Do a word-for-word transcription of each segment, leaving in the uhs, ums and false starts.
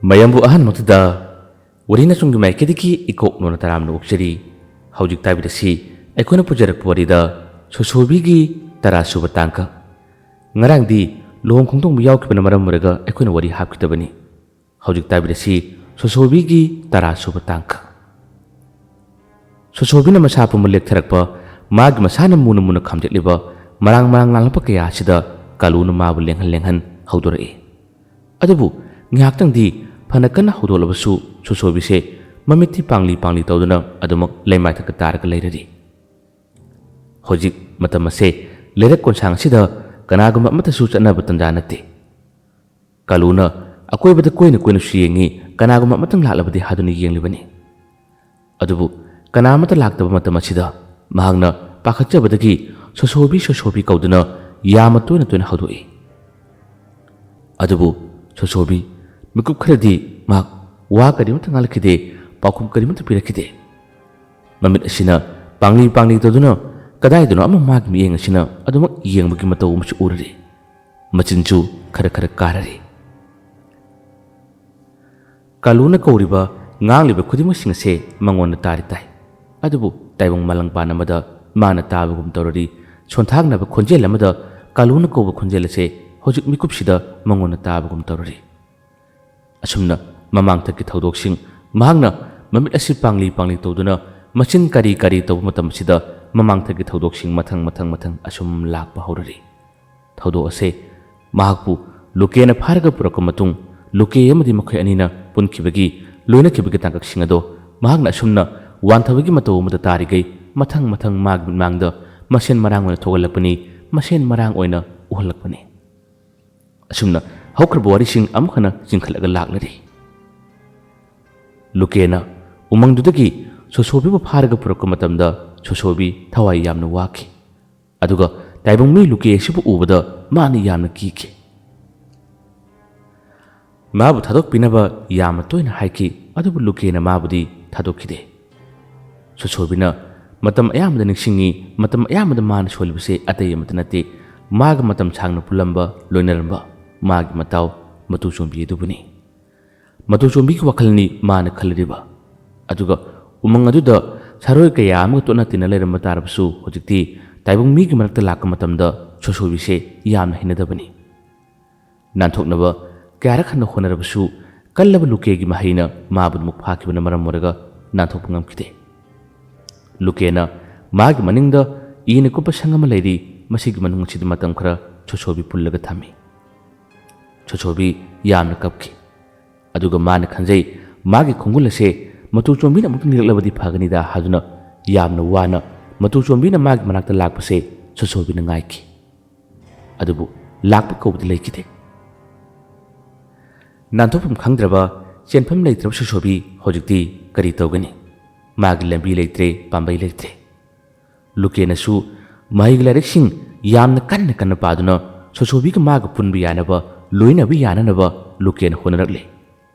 ꯃꯌꯥꯝꯕꯨ ꯑꯍꯥꯟꯕꯃꯛꯇꯗ ꯋꯥꯔꯤ ꯅꯆꯨꯝꯒꯤ ꯃꯥꯏꯀꯩꯗꯒꯤ ꯏꯀꯣꯛ ꯅꯣꯟꯅ ꯇꯔꯥꯝꯅ ꯑꯣꯛꯆꯔꯤ꯫ ꯍꯧꯖꯤꯛ ꯇꯥꯕꯤꯔꯁꯤ ꯑꯩꯈꯣꯏꯅ ꯄꯨꯖꯔꯛꯄ ꯋꯥꯔꯤꯗ ꯁꯣꯁꯣꯕꯤꯒꯤ ꯇꯔꯥꯁꯨꯕ ꯇꯥꯡꯀꯛ꯫ ꯉꯔꯥꯡꯗꯤ ꯂꯨꯍꯣꯡ ꯈꯣꯡꯗꯣꯡꯕ ꯌꯥꯎꯈꯤꯕꯅ ꯃꯔꯝ ꯑꯣꯏꯔꯒ ꯑꯩꯈꯣꯏꯅ ꯋꯥꯔꯤ ꯍꯥꯞꯈꯤꯗꯕꯅꯤ꯫ ꯍꯧꯖꯤꯛ ꯇꯥꯕꯤꯔꯁꯤ ꯁꯣꯁꯣꯕꯤꯒꯤ ꯇꯔꯥꯁꯨꯕ ꯇꯥꯡꯀꯛ꯫ ꯁꯣꯁꯣꯕꯤꯅ ꯃꯁꯥ ꯄꯨꯝꯕ ꯂꯦꯛꯊꯔꯛꯄ, ꯃꯥꯒꯤ ꯃꯁꯥꯅ ꯃꯨꯅ ꯃꯨꯅ ꯈꯥꯝꯗꯦꯛꯂꯤꯕ ꯃꯔꯥꯡ ꯃꯔꯥꯡ ꯂꯥꯡꯂꯛꯄ ꯀꯌꯥ ꯑꯁꯤꯗ ꯀꯥꯂꯨꯅ ꯃꯥꯕꯨ ꯂꯦꯡꯍꯟ ꯂꯦꯡꯍꯟ ꯍꯧꯗꯣꯔꯛꯏ꯫ ꯑꯗꯨꯕꯨ ꯉꯥꯏꯍꯥꯛꯇꯪꯗꯤ ꯐꯅ ꯀꯟꯅ ꯍꯧꯗꯣꯛꯂꯕꯁꯨ ꯁꯣꯁꯣꯕꯤꯁꯦ ꯃꯃꯤꯠꯇꯤ ꯄꯥꯡꯂꯤ ꯄꯥꯡꯂꯤ ꯇꯧꯗꯨꯅ ꯑꯗꯨꯃꯛ ꯂꯩꯃꯥꯏꯊꯛꯇ ꯇꯥꯔꯒ ꯂꯩꯔꯔꯤ꯫ ꯍꯧꯖꯤꯛ ꯃꯇꯝ ꯑꯁꯦ ꯂꯩꯔꯛ ꯀꯣꯟꯁꯥꯡ ꯑꯁꯤꯗ ꯀꯅꯥꯒꯨꯝꯕ ꯑꯃꯠꯇꯁꯨ ꯆꯠꯅꯕ ꯇꯟꯖꯥ ꯅꯠꯇꯦ꯫ ꯀꯥꯂꯨꯅ ꯑꯀꯣꯏꯕꯗ ꯀꯣꯏꯅ ꯀꯣꯏꯅꯁꯨ ꯌꯦꯡꯉꯤ, ꯀꯅꯥꯒꯨꯝꯕ ꯑꯃꯇꯪ ꯂꯥꯛꯂꯕꯗꯤ ꯍꯥꯏꯗꯨꯅ ꯌꯦꯡꯂꯤꯕꯅꯤ꯫ ꯑꯗꯨꯕꯨ ꯀꯅꯥ ꯑꯃꯠꯇ ꯂꯥꯛꯇꯕ ꯃꯇꯝ ꯑꯁꯤꯗ ꯃꯍꯥꯛꯅ ꯄꯥꯈꯠꯆꯕꯗꯒꯤ ꯁꯣꯁꯣꯕꯤ, ꯁꯣꯁꯣꯕꯤ ꯀꯧꯗꯨꯅ ꯌꯥꯝꯅ ꯇꯣꯏꯅ ꯇꯣꯏꯅ ꯍꯧꯗꯣꯛꯏ꯫ ꯑꯗꯨꯕꯨ ꯁꯣꯁꯣꯕꯤ ꯃꯤꯀꯨꯞ ꯈꯔꯗꯤ ꯃꯍꯥꯛ ꯋꯥ ꯀꯔꯤꯃꯠꯇ ꯉꯥꯡꯂꯛꯈꯤꯗꯦ, ꯄꯥꯎꯈꯨꯝ ꯀꯔꯤꯃꯠꯇ ꯄꯤꯔꯛꯈꯤꯗꯦ꯫ ꯃꯃꯤꯠ ꯑꯁꯤꯅ ꯄꯥꯡꯂꯤ ꯄꯥꯡꯂꯤ ꯇꯧꯗꯨꯅ ꯀꯗꯥꯏꯗꯅꯣ ꯑꯃ ꯃꯥꯒꯤ ꯃꯤꯠꯌꯦꯡ ꯑꯁꯤꯅ ꯑꯗꯨꯃꯛ ꯌꯦꯡꯕꯒꯤ ꯃꯇꯧ ꯑꯃꯁꯨ ꯎꯔꯔꯤ꯫ ꯃꯆꯤꯟꯁꯨ ꯈꯔ ꯈꯔ ꯀꯥꯔꯔꯤ꯫ ꯀꯥꯂꯨꯅ ꯀꯧꯔꯤꯕ, ꯉꯥꯡꯂꯤꯕ ꯈꯨꯗꯤꯡꯃꯛꯁꯤꯡ ꯑꯁꯦ ꯃꯉꯣꯟꯗ ꯇꯥꯔꯤ ꯇꯥꯏ꯫ ꯑꯗꯨꯕꯨ ꯇꯥꯏꯕꯪ ꯃꯥꯂꯪꯄꯥꯟ ꯑꯃꯗ ꯃꯥꯅ ꯇꯥꯕꯒꯨꯝ ꯇꯧꯔꯔꯤ, ꯁꯣꯟꯊꯥꯡꯅꯕ ꯈꯣꯟꯖꯦꯜ ꯑꯃꯗ ꯀꯥꯂꯨꯅ ꯀꯧꯕ ꯈꯣꯟꯖꯦꯜ ꯑꯁꯦ ꯍꯧꯖꯤꯛ ꯃꯤꯀꯨꯞꯁꯤꯗ ꯃꯉꯣꯟꯗ ꯇꯥꯕꯒꯨꯝ ꯇꯧꯔꯔꯤ꯫ ꯑꯁꯨꯝꯅ ꯃꯃꯥꯡꯊꯛꯀꯤ ꯊꯧꯗꯣꯛꯁꯤꯡ, ꯃꯍꯥꯛꯅ ꯃꯃꯤꯠ ꯑꯁꯤ ꯄꯥꯡꯂꯤ ꯄꯥꯡꯂꯤ ꯇꯧꯗꯨꯅ ꯃꯆꯤꯟ ꯀꯔꯤ ꯀꯔꯤ ꯇꯧꯕ ꯃꯇꯝ ꯑꯁꯤꯗ ꯃꯃꯥꯡꯊꯛꯀꯤ ꯊꯧꯗꯣꯛꯁꯤꯡ ꯃꯊꯪ ꯃꯊꯪ ꯃꯊꯪ ꯑꯁꯨꯝ ꯂꯥꯛꯄ ꯍꯧꯔꯔꯤ꯫ ꯊꯧꯗꯣꯛ ꯑꯁꯦ ꯃꯍꯥꯛꯄꯨ ꯂꯨꯀꯦꯅ ꯐꯥꯔꯒ ꯄꯨꯔꯛꯄ ꯃꯇꯨꯡ, ꯂꯨꯀꯦ ꯑꯃꯗꯤ ꯃꯈꯣꯏ ꯑꯅꯤꯅ ꯄꯨꯟꯈꯤꯕꯒꯤ, ꯂꯣꯏꯅꯈꯤꯕꯒꯤ ꯇꯥꯡꯀꯛꯁꯤꯡ ꯑꯗꯣ ꯃꯍꯥꯛꯅ ꯑꯁꯨꯝꯅ ꯋꯥꯟꯊꯕꯒꯤ ꯃꯇꯧ ꯑꯃꯗ ꯇꯥꯔꯤꯈꯩ ꯃꯊꯪ ꯃꯊꯪ ꯃꯥꯒꯤ ꯃꯤꯠꯃꯥꯡꯗ ꯃꯁꯦꯟ ꯃꯔꯥꯡ ꯑꯣꯏꯅ ꯊꯣꯛꯍꯜꯂꯛꯄꯅꯤ, ꯃꯁꯦꯟ ꯃꯔꯥꯡ ꯑꯣꯏꯅ ꯎꯍꯜꯂꯛꯄꯅꯤ꯫ ꯑꯁꯨꯝꯅ ꯍꯧꯈ꯭ꯔꯕ ꯋꯥꯔꯤꯁꯤꯡ ꯑꯃꯨꯛ ꯍꯟꯅ ꯆꯤꯡꯈꯠꯂꯒ ꯂꯥꯛꯂꯔꯤ꯫ ꯂꯨꯀꯦꯅ ꯎꯃꯪꯗꯨꯗꯒꯤ ꯁꯣꯁꯣꯕꯤꯕꯨ ꯐꯥꯔꯒ ꯄꯨꯔꯛꯄ ꯃꯇꯝꯗ ꯁꯣꯁꯣꯕꯤ ꯊꯋꯥꯏ ꯌꯥꯝꯅ ꯋꯥꯈꯤ꯫ ꯑꯗꯨꯒ ꯇꯥꯏꯕꯪ ꯃꯤ ꯂꯨꯀꯦ ꯑꯁꯤꯕꯨ ꯎꯕꯗ ꯃꯥꯅ ꯌꯥꯝꯅ ꯀꯤꯈꯤ꯫ ꯃꯥꯕꯨ ꯊꯥꯗꯣꯛꯄꯤꯅꯕ ꯌꯥꯝꯅ ꯇꯣꯏꯅ ꯍꯥꯏꯈꯤ, ꯑꯗꯨꯕꯨ ꯂꯨꯀꯦꯅ ꯃꯥꯕꯨꯗꯤ ꯊꯥꯗꯣꯛꯈꯤꯗꯦ꯫ ꯁꯣꯁꯣꯕꯤꯅ ꯃꯇꯝ ꯑꯌꯥꯝꯕꯗ ꯅꯤꯡꯁꯤꯡꯉꯤ, ꯃꯇꯝ ꯑꯌꯥꯝꯕꯗ ꯃꯥꯅ ꯁꯣꯜꯂꯤꯕꯁꯦ ꯑꯇꯩ ꯑꯃꯠꯇ ꯅꯠꯇꯦ, ꯃꯥꯒ ꯃꯇꯝ ꯁꯥꯡꯅ ꯄꯨꯜꯂꯝꯕ, ꯂꯣꯏꯅꯔꯝꯕ ꯃꯥꯒꯤ ꯃꯇꯥꯎ ꯃꯇꯨ ꯆꯣꯝꯕꯤ ꯑꯗꯨꯕꯨꯅꯤ꯫ ꯃꯇꯨ ꯆꯣꯝꯕꯤꯒꯤ ꯋꯥꯈꯜꯅꯤ ꯃꯥꯅ ꯈꯜꯂꯤꯕ꯫ ꯑꯗꯨꯒ ꯎꯃꯪ ꯑꯗꯨꯗ ꯁꯥꯔꯣꯏ ꯀꯌꯥ ꯑꯃꯒ ꯇꯣꯠꯅ ꯇꯤꯟꯅ ꯂꯩꯔꯝꯕ ꯇꯥꯔꯕꯁꯨ, ꯍꯧꯖꯤꯛꯇꯤ ꯇꯥꯏꯕꯪ ꯃꯤꯒꯤ ꯃꯔꯛꯇ ꯂꯥꯛꯄ ꯃꯇꯝꯗ ꯁꯣꯁꯣꯕꯤꯁꯦ ꯌꯥꯝꯅ ꯍꯩꯅꯗꯕꯅꯤ꯫ ꯅꯥꯟꯊꯣꯛꯅꯕ ꯀꯌꯥꯔꯛ ꯍꯟꯅ ꯍꯣꯠꯅꯔꯕꯁꯨ, ꯀꯜꯂꯕ ꯂꯨꯀꯦꯒꯤ ꯃꯍꯩꯅ ꯃꯥꯕꯨ ꯑꯃꯨꯛ ꯐꯥꯈꯤꯕꯅ ꯃꯔꯝ ꯑꯣꯏꯔꯒ ꯅꯥꯟꯊꯣꯛꯄ ꯉꯝꯈꯤꯗꯦ꯫ ꯂꯨꯀꯦꯅ ꯃꯥꯒꯤ ꯃꯅꯤꯡꯗ ꯏꯅ ꯀꯨꯞꯄ ꯁꯪ ꯑꯃ ꯂꯩꯔꯤ, ꯃꯁꯤꯒꯤ ꯃꯅꯨꯡ ꯑꯁꯤꯗ ꯃꯇꯝ ꯈꯔ ꯁꯣꯁꯣꯕꯤ ꯄꯨꯜꯂꯒ ꯊꯝꯃꯤ꯫ ꯁꯣꯁꯣꯕꯤ ꯌꯥꯝꯅ ꯀꯞꯈꯤ꯫ ꯑꯗꯨꯒ ꯃꯥꯅ ꯈꯟꯖꯩ, ꯃꯥꯒꯤ ꯈꯣꯡꯒꯨꯜ ꯑꯁꯦ ꯃꯇꯨ ꯆꯣꯝꯕꯤꯅ ꯑꯃꯨꯛꯇꯪ ꯅꯤꯔꯛꯂꯕꯗꯤ ꯐꯒꯅꯤꯗ ꯍꯥꯏꯗꯨꯅ ꯌꯥꯝꯅ ꯋꯥꯅ ꯃꯇꯨ ꯆꯣꯝꯕꯤꯅ ꯃꯥꯒꯤ ꯃꯅꯥꯛꯇ ꯂꯥꯛꯄꯁꯦ ꯁꯣꯁꯣꯕꯤꯅ ꯉꯥꯏꯈꯤ꯫ ꯑꯗꯨꯕꯨ ꯂꯥꯛꯄ ꯀꯧꯕꯗꯤ ꯂꯩꯈꯤꯗꯦ꯫ ꯅꯥꯟꯊꯣꯛꯐꯝ ꯈꯪꯗ꯭ꯔꯕ, ꯆꯦꯟꯐꯝ ꯂꯩꯇ꯭ꯔꯕ ꯁꯣꯁꯣꯕꯤ ꯍꯧꯖꯤꯛꯇꯤ ꯀꯔꯤ ꯇꯧꯒꯅꯤ? ꯃꯥꯒꯤ ꯂꯝꯕꯤ ꯂꯩꯇ꯭ꯔꯦ, ꯄꯥꯝꯕꯩ ꯂꯩꯇ꯭ꯔꯦ꯫ ꯂꯨꯀꯦꯅꯁꯨ ꯃꯍꯩꯒꯤ ꯂꯥꯏꯔꯤꯛꯁꯤꯡ ꯌꯥꯝꯅ ꯀꯟꯅ ꯀꯟꯅ ꯄꯥꯗꯨꯅ ꯁꯣꯁꯣꯕꯤꯒ ꯃꯥꯒ ꯄꯨꯟꯕ ꯌꯥꯅꯕ, ꯂꯣꯏꯅꯕ ꯌꯥꯅꯅꯕ ꯂꯨꯀꯦꯅ ꯍꯣꯠꯅꯔꯛꯂꯤ꯫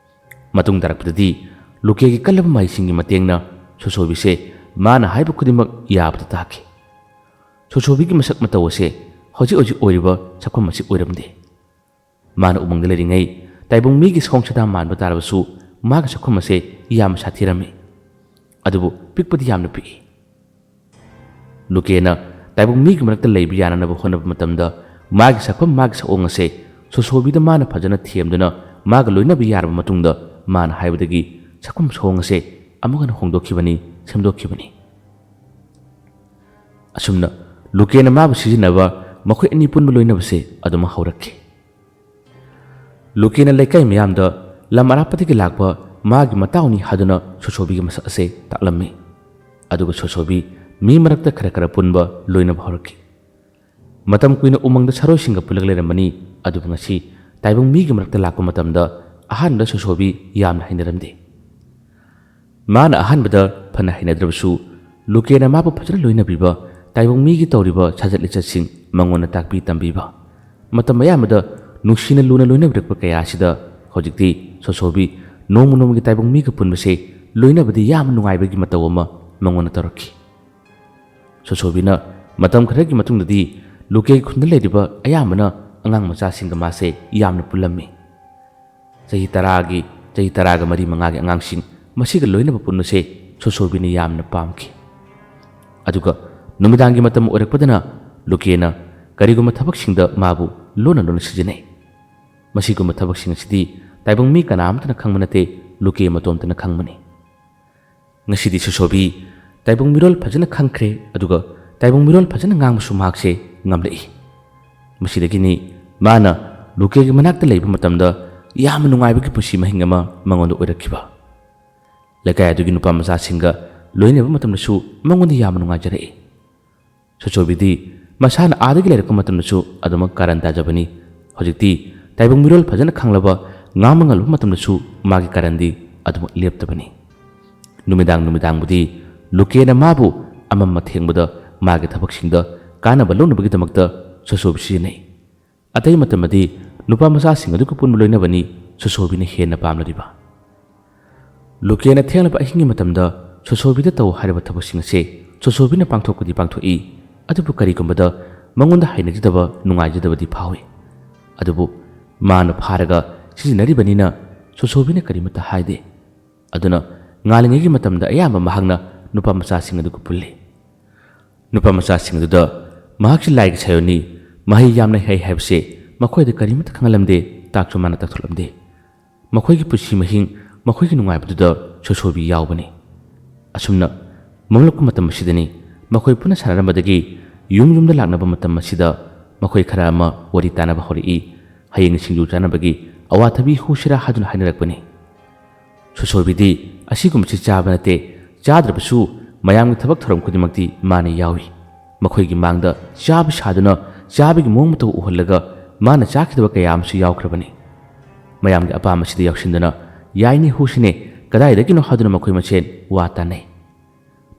ꯃꯇꯨꯡ ꯇꯥꯔꯛꯄꯗꯗꯤ ꯂꯨꯀꯦꯒꯤ ꯀꯜꯂꯕ ꯃꯍꯩꯁꯤꯡꯒꯤ ꯃꯇꯦꯡꯅ ꯁꯣꯁꯣꯕꯤꯁꯦ ꯃꯥꯅ ꯍꯥꯏꯕ ꯈꯨꯗꯤꯡꯃꯛ ꯌꯥꯕꯗ ꯇꯥꯈꯤ꯫ ꯁꯣꯁꯣꯕꯤꯒꯤ ꯃꯁꯛ ꯃꯇꯧ ꯑꯁꯦ ꯍꯧꯖꯤꯛ ꯍꯧꯖꯤꯛ ꯑꯣꯏꯔꯤꯕ ꯁꯛꯐꯝ ꯑꯁꯤ ꯑꯣꯏꯔꯝꯗꯦ꯫ ꯃꯥꯅ ꯎꯃꯪꯗ ꯂꯩꯔꯤꯉꯩ ꯇꯥꯏꯕꯪ ꯃꯤꯒꯤ ꯁꯑꯣꯡ ꯁꯥꯗꯥ ꯃꯥꯟꯕ ꯇꯥꯔꯕꯁꯨ, ꯃꯥꯒꯤ ꯁꯛꯐꯝ ꯑꯁꯦ ꯌꯥꯝꯅ ꯁꯥꯊꯤꯔꯝꯃꯤ꯫ ꯑꯗꯨꯕꯨ ꯄꯤꯛꯄꯗꯤ ꯌꯥꯝꯅ ꯄꯤꯛꯏ꯫ ꯂꯨꯀꯦꯅ ꯇꯥꯏꯕꯪ ꯃꯤꯒꯤ ꯃꯔꯛꯇ ꯂꯩꯕ ꯌꯥꯅꯅꯕ ꯍꯣꯠꯅꯕ ꯃꯇꯝꯗ, ꯃꯥꯒꯤ ꯁꯛꯐꯝ, ꯃꯥꯒꯤ ꯁꯛꯑꯣꯡ ꯑꯁꯦ ꯁꯣꯁꯣꯕꯤꯗ ꯃꯥꯅ ꯐꯖꯅ ꯊꯦꯝꯗꯨꯅ ꯃꯥꯒ ꯂꯣꯏꯅꯕ ꯌꯥꯔꯕ ꯃꯇꯨꯡꯗ, ꯃꯥꯅ ꯍꯥꯏꯕꯗꯒꯤ ꯁꯛꯐꯝ ꯁꯑꯣꯡ ꯑꯁꯦ ꯑꯃꯨꯛ ꯍꯟꯅ ꯍꯣꯡꯗꯣꯛꯈꯤꯕꯅꯤ, ꯁꯦꯝꯗꯣꯛꯈꯤꯕꯅꯤ꯫ ꯑꯁꯨꯝꯅ ꯂꯨꯀꯦꯅ ꯃꯥꯕꯨ ꯁꯤꯖꯤꯟꯅꯕ, ꯃꯈꯣꯏ ꯑꯅꯤ ꯄꯨꯟꯕ ꯂꯣꯏꯅꯕꯁꯦ ꯑꯗꯨꯃꯛ ꯍꯧꯔꯛꯈꯤ꯫ ꯂꯨꯀꯦꯅ ꯂꯩꯀꯥꯏ ꯃꯤꯌꯥꯝꯗ ꯂꯝ ꯑꯔꯥꯞꯄꯗꯒꯤ ꯂꯥꯛꯄ ꯃꯥꯒꯤ ꯃꯇꯥꯎꯅꯤ ꯍꯥꯏꯗꯨꯅ ꯁꯣꯁꯣꯕꯤꯒꯤ ꯃꯁꯛ ꯑꯁꯦ ꯇꯥꯛꯂꯝꯃꯤ꯫ ꯑꯗꯨꯒ ꯁꯣꯁꯣꯕꯤ ꯃꯤ ꯃꯔꯛꯇ ꯈꯔ ꯈꯔ ꯄꯨꯟꯕ, ꯂꯣꯏꯅꯕ ꯍꯧꯔꯛꯈꯤ꯫ ꯃꯇꯝ ꯀꯨꯏꯅ ꯎꯃꯪꯗ ꯁꯥꯔꯣꯏꯁꯤꯡꯒ ꯄꯨꯜꯂꯒ ꯂꯩꯔꯝꯕꯅꯤ, ꯑꯗꯨꯕꯨ ꯉꯁꯤ ꯇꯥꯏꯕꯪ ꯃꯤꯒꯤ ꯃꯔꯛꯇ ꯂꯥꯛꯄ ꯃꯇꯝꯗ ꯑꯍꯥꯟꯕꯗ ꯁꯣꯁꯣꯕꯤ ꯌꯥꯝꯅ ꯍꯩꯅꯔꯝꯗꯦ꯫ ꯃꯥꯅ ꯑꯍꯥꯟꯕꯗ ꯐꯅ ꯍꯩꯅꯗ꯭ꯔꯕꯁꯨ, ꯂꯨꯀꯦꯅ ꯃꯥꯕꯨ ꯐꯖꯅ ꯂꯣꯏꯅꯕꯤꯕ, ꯇꯥꯏꯕꯪ ꯃꯤꯒꯤ ꯇꯧꯔꯤꯕ ꯁꯥꯖꯠ ꯂꯤꯆꯠꯁꯤꯡ ꯃꯉꯣꯟꯗ ꯇꯥꯛꯄꯤ ꯇꯝꯕꯤꯕ, ꯃꯇꯝ ꯑꯌꯥꯝꯕꯗ ꯅꯨꯡꯁꯤꯅ ꯂꯨꯅ ꯂꯣꯏꯅꯕꯤꯔꯛꯄ ꯀꯌꯥ ꯑꯁꯤꯗ ꯍꯧꯖꯤꯛꯇꯤ ꯁꯣꯁꯣꯕꯤ ꯅꯣꯡꯃ ꯅꯣꯡꯃꯒꯤ ꯇꯥꯏꯕꯪ ꯃꯤꯒ ꯄꯨꯟꯕꯁꯦ ꯂꯣꯏꯅꯕꯗꯤ ꯌꯥꯝꯅ ꯅꯨꯡꯉꯥꯏꯕꯒꯤ ꯃꯇꯧ ꯑꯃ ꯃꯉꯣꯟꯗ ꯇꯧꯔꯛꯈꯤ꯫ ꯁꯣꯁꯣꯕꯤꯅ ꯃꯇꯝ ꯈꯔꯒꯤ ꯃꯇꯨꯡꯗꯗꯤ ꯂꯨꯀꯦꯒꯤ ꯈꯨꯟꯗ ꯂꯩꯔꯤꯕ ꯑꯌꯥꯝꯕꯅ ꯑꯉꯥꯡ ꯃꯆꯥꯁꯤꯡꯒ ꯃꯥꯁꯦ ꯌꯥꯝꯅ ꯄꯨꯜꯂꯝꯃꯤ꯫ ꯆꯍꯤ ꯇꯔꯥꯒꯤ, ꯆꯍꯤ ꯇꯔꯥꯒ ꯃꯔꯤ ꯃꯉꯥꯒꯤ ꯑꯉꯥꯡꯁꯤꯡ ꯃꯁꯤꯒ ꯂꯣꯏꯅꯕ ꯄꯨꯟꯕꯁꯦ ꯁꯣꯁꯣꯕꯤꯅ ꯌꯥꯝꯅ ꯄꯥꯝꯈꯤ꯫ ꯑꯗꯨꯒ ꯅꯨꯃꯤꯗꯥꯡꯒꯤ ꯃꯇꯝ ꯑꯣꯏꯔꯛꯄꯗꯅ ꯂꯨꯀꯦꯅ ꯀꯔꯤꯒꯨꯝꯕ ꯊꯕꯛꯁꯤꯡꯗ ꯃꯥꯕꯨ ꯂꯣꯟꯅ ꯂꯣꯟꯅ ꯁꯤꯖꯤꯟꯅꯩ꯫ ꯃꯁꯤꯒꯨꯝꯕ ꯊꯕꯛꯁꯤꯡ ꯑꯁꯤꯗꯤ ꯇꯥꯏꯕꯪ ꯃꯤ ꯀꯅꯥ ꯑꯃꯠꯇꯅ ꯈꯪꯕ ꯅꯠꯇꯦ, ꯂꯨꯀꯦ ꯃꯇꯣꯝꯇꯅ ꯈꯪꯕꯅꯤ꯫ ꯉꯁꯤꯗꯤ ꯁꯣꯁꯣꯕꯤ ꯇꯥꯏꯕꯪ ꯃꯤꯔꯣꯜ ꯐꯖꯅ ꯈꯪꯈ꯭ꯔꯦ, ꯑꯗꯨꯒ ꯇꯥꯏꯕꯪ ꯃꯤꯔꯣꯜ ꯐꯖꯅ ꯉꯥꯡꯕꯁꯨ ꯃꯍꯥꯛꯁꯦ ꯉꯝꯂꯛꯏ꯫ ꯃꯁꯤꯗꯒꯤꯅꯤ ꯃꯥꯅ ꯂꯨꯀꯦꯒꯤ ꯃꯅꯥꯛꯇ ꯂꯩꯕ ꯃꯇꯝꯗ ꯌꯥꯝꯅ ꯅꯨꯡꯉꯥꯏꯕꯒꯤ ꯄꯨꯟꯁꯤ ꯃꯍꯤꯡ ꯑꯃ ꯃꯉꯣꯟꯗ ꯑꯣꯏꯔꯛꯈꯤꯕ꯫ ꯂꯩꯀꯥꯏ ꯑꯗꯨꯒꯤ ꯅꯨꯄꯥ ꯃꯆꯥꯁꯤꯡꯒ ꯂꯣꯏꯅꯕ ꯃꯇꯝꯗꯁꯨ ꯃꯉꯣꯟꯗ ꯌꯥꯝꯅ ꯅꯨꯡꯉꯥꯏꯖꯔꯛꯏ꯫ ꯁꯣꯁꯣꯕꯤꯗꯤ ꯃꯁꯥꯅ ꯑꯥꯗꯒꯤ ꯂꯩꯔꯛꯄ ꯃꯇꯝꯗꯁꯨ ꯑꯗꯨꯃꯛ ꯀꯥꯔꯟ ꯇꯥꯖꯕꯅꯤ꯫ ꯍꯧꯖꯤꯛꯇꯤ ꯇꯥꯏꯕꯪ ꯃꯤꯔꯣꯜ ꯐꯖꯅ ꯈꯪꯂꯕ ꯉꯥꯡꯕ ꯉꯝꯂꯕ ꯃꯇꯝꯗꯁꯨ ꯃꯥꯒꯤ ꯀꯥꯔꯟꯗꯤ ꯑꯗꯨꯃꯛ ꯂꯦꯞꯇꯕꯅꯤ꯫ ꯅꯨꯃꯤꯗꯥꯡ ꯅꯨꯃꯤꯗꯥꯡꯕꯨꯗꯤ ꯂꯨꯀꯦꯅ ꯃꯥꯕꯨ ꯑꯃꯝ ꯑꯊꯦꯡꯕꯗ ꯃꯥꯒꯤ ꯊꯕꯛꯁꯤꯡꯗ ꯀꯥꯟꯅꯕ ꯂꯧꯅꯕꯒꯤꯗꯃꯛꯇ ꯁꯣꯁꯣꯕꯤ ꯁꯤꯖꯤꯟꯅꯩ꯫ ꯑꯇꯩ ꯃꯇꯝꯗꯗꯤ ꯅꯨꯄꯥ ꯃꯆꯥꯁꯤꯡ ꯑꯗꯨꯒ ꯄꯨꯟꯕ ꯂꯣꯏꯅꯕꯅꯤ ꯁꯣꯁꯣꯕꯤꯅ ꯍꯦꯟꯅ ꯄꯥꯝꯂꯤꯕ꯫ ꯂꯨꯀꯦꯅ ꯊꯦꯡꯂꯕ ꯑꯍꯤꯡꯒꯤ ꯃꯇꯝꯗ ꯁꯣꯁꯣꯕꯤꯗ ꯇꯧ ꯍꯥꯏꯔꯕ ꯊꯕꯛꯁꯤꯡ ꯑꯁꯦ ꯁꯣꯁꯣꯕꯤꯅ ꯄꯥꯡꯊꯣꯛꯄꯗꯤ ꯄꯥꯡꯊꯣꯛꯏ, ꯑꯗꯨꯕꯨ ꯀꯔꯤꯒꯨꯝꯕꯗ ꯃꯉꯣꯟꯗ ꯍꯩꯅꯖꯗꯕ, ꯅꯨꯡꯉꯥꯏꯖꯗꯕꯗꯤ ꯐꯥꯎꯏ꯫ ꯑꯗꯨꯕꯨ ꯃꯥꯅ ꯐꯥꯔꯒ ꯁꯤꯖꯤꯟꯅꯔꯤꯕꯅꯤꯅ ꯁꯣꯁꯣꯕꯤꯅ ꯀꯔꯤꯃꯠꯇ ꯍꯥꯏꯗꯦ꯫ ꯑꯗꯨꯅ ꯉꯥꯜꯂꯤꯉꯩꯒꯤ ꯃꯇꯝꯗ ꯑꯌꯥꯝꯕ ꯃꯍꯥꯛꯅ ꯅꯨꯄꯥ ꯃꯆꯥꯁꯤꯡ ꯑꯗꯨꯒ ꯄꯨꯜꯂꯤ꯫ ꯅꯨꯄꯥ ꯃꯆꯥꯁꯤꯡ ꯑꯗꯨꯗ ꯃꯍꯥꯛꯁꯤ ꯂꯥꯏꯒꯤ ꯁꯥꯌꯣꯟꯅꯤ, ꯃꯍꯩ ꯌꯥꯝꯅ ꯍꯩ ꯍꯥꯏꯕꯁꯦ ꯃꯈꯣꯏꯗ ꯀꯔꯤꯃꯠꯇ ꯈꯪꯍꯜꯂꯝꯗꯦ, ꯇꯥꯛꯁꯨ ꯃꯥꯅ ꯇꯥꯛꯊꯣꯛꯂꯝꯗꯦ꯫ ꯃꯈꯣꯏꯒꯤ ꯄꯨꯟꯁꯤ ꯃꯍꯤꯡ, ꯃꯈꯣꯏꯒꯤ ꯅꯨꯡꯉꯥꯏꯕꯗꯨꯗ ꯁꯣꯁꯣꯕꯤ ꯌꯥꯎꯕꯅꯤ꯫ ꯑꯁꯨꯝꯅ ꯃꯝꯂꯛꯄ ꯃꯇꯝ ꯑꯁꯤꯗꯅꯤ ꯃꯈꯣꯏ ꯄꯨꯟꯅ ꯁꯥꯟꯅꯔꯝꯕꯗꯒꯤ ꯌꯨꯝ ꯌꯨꯝꯗ ꯂꯥꯛꯅꯕ ꯃꯇꯝ ꯑꯁꯤꯗ ꯃꯈꯣꯏ ꯈꯔ ꯑꯃ ꯋꯥꯔꯤ ꯇꯥꯅꯕ ꯍꯧꯔꯛꯏ꯫ ꯍꯌꯦꯡ ꯁꯤꯡꯖꯨ ꯆꯥꯅꯕꯒꯤ ꯑꯋꯥꯊꯕꯤ ꯍꯨꯁꯤꯔꯥ ꯍꯥꯏꯗꯨꯅ ꯍꯥꯏꯅꯔꯛꯄꯅꯤ꯫ ꯁꯣꯁꯣꯕꯤꯗꯤ ꯑꯁꯤꯒꯨꯝꯕꯁꯤ ꯆꯥꯕ ꯅꯠꯇꯦ, ꯆꯥꯗ꯭ꯔꯕꯁꯨ ꯃꯌꯥꯝꯒꯤ ꯊꯕꯛ ꯊꯧꯔꯝ ꯈꯨꯗꯤꯡꯃꯛꯇꯤ ꯃꯥꯅ ꯌꯥꯎꯏ꯫ ꯃꯈꯣꯏꯒꯤ ꯃꯥꯡꯗ ꯆꯥꯕ ꯁꯥꯗꯨꯅ ꯆꯥꯕꯒꯤ ꯃꯑꯣꯡ ꯃꯇꯧ ꯎꯍꯜꯂꯒ ꯃꯥꯅ ꯆꯥꯈꯤꯗꯕ ꯀꯌꯥ ꯑꯃꯁꯨ ꯌꯥꯎꯈ꯭ꯔꯕꯅꯤ꯫ ꯃꯌꯥꯝꯒꯤ ꯑꯄꯥꯝꯕꯁꯤꯗ ꯌꯥꯎꯁꯤꯟꯗꯨꯅ ꯌꯥꯏꯅꯦ ꯍꯨꯁꯤꯅꯦ ꯀꯗꯥꯏꯗꯒꯤꯅꯣ ꯍꯥꯏꯗꯨꯅ ꯃꯈꯣꯏ ꯃꯁꯦꯟ ꯋꯥ ꯇꯥꯅꯩ꯫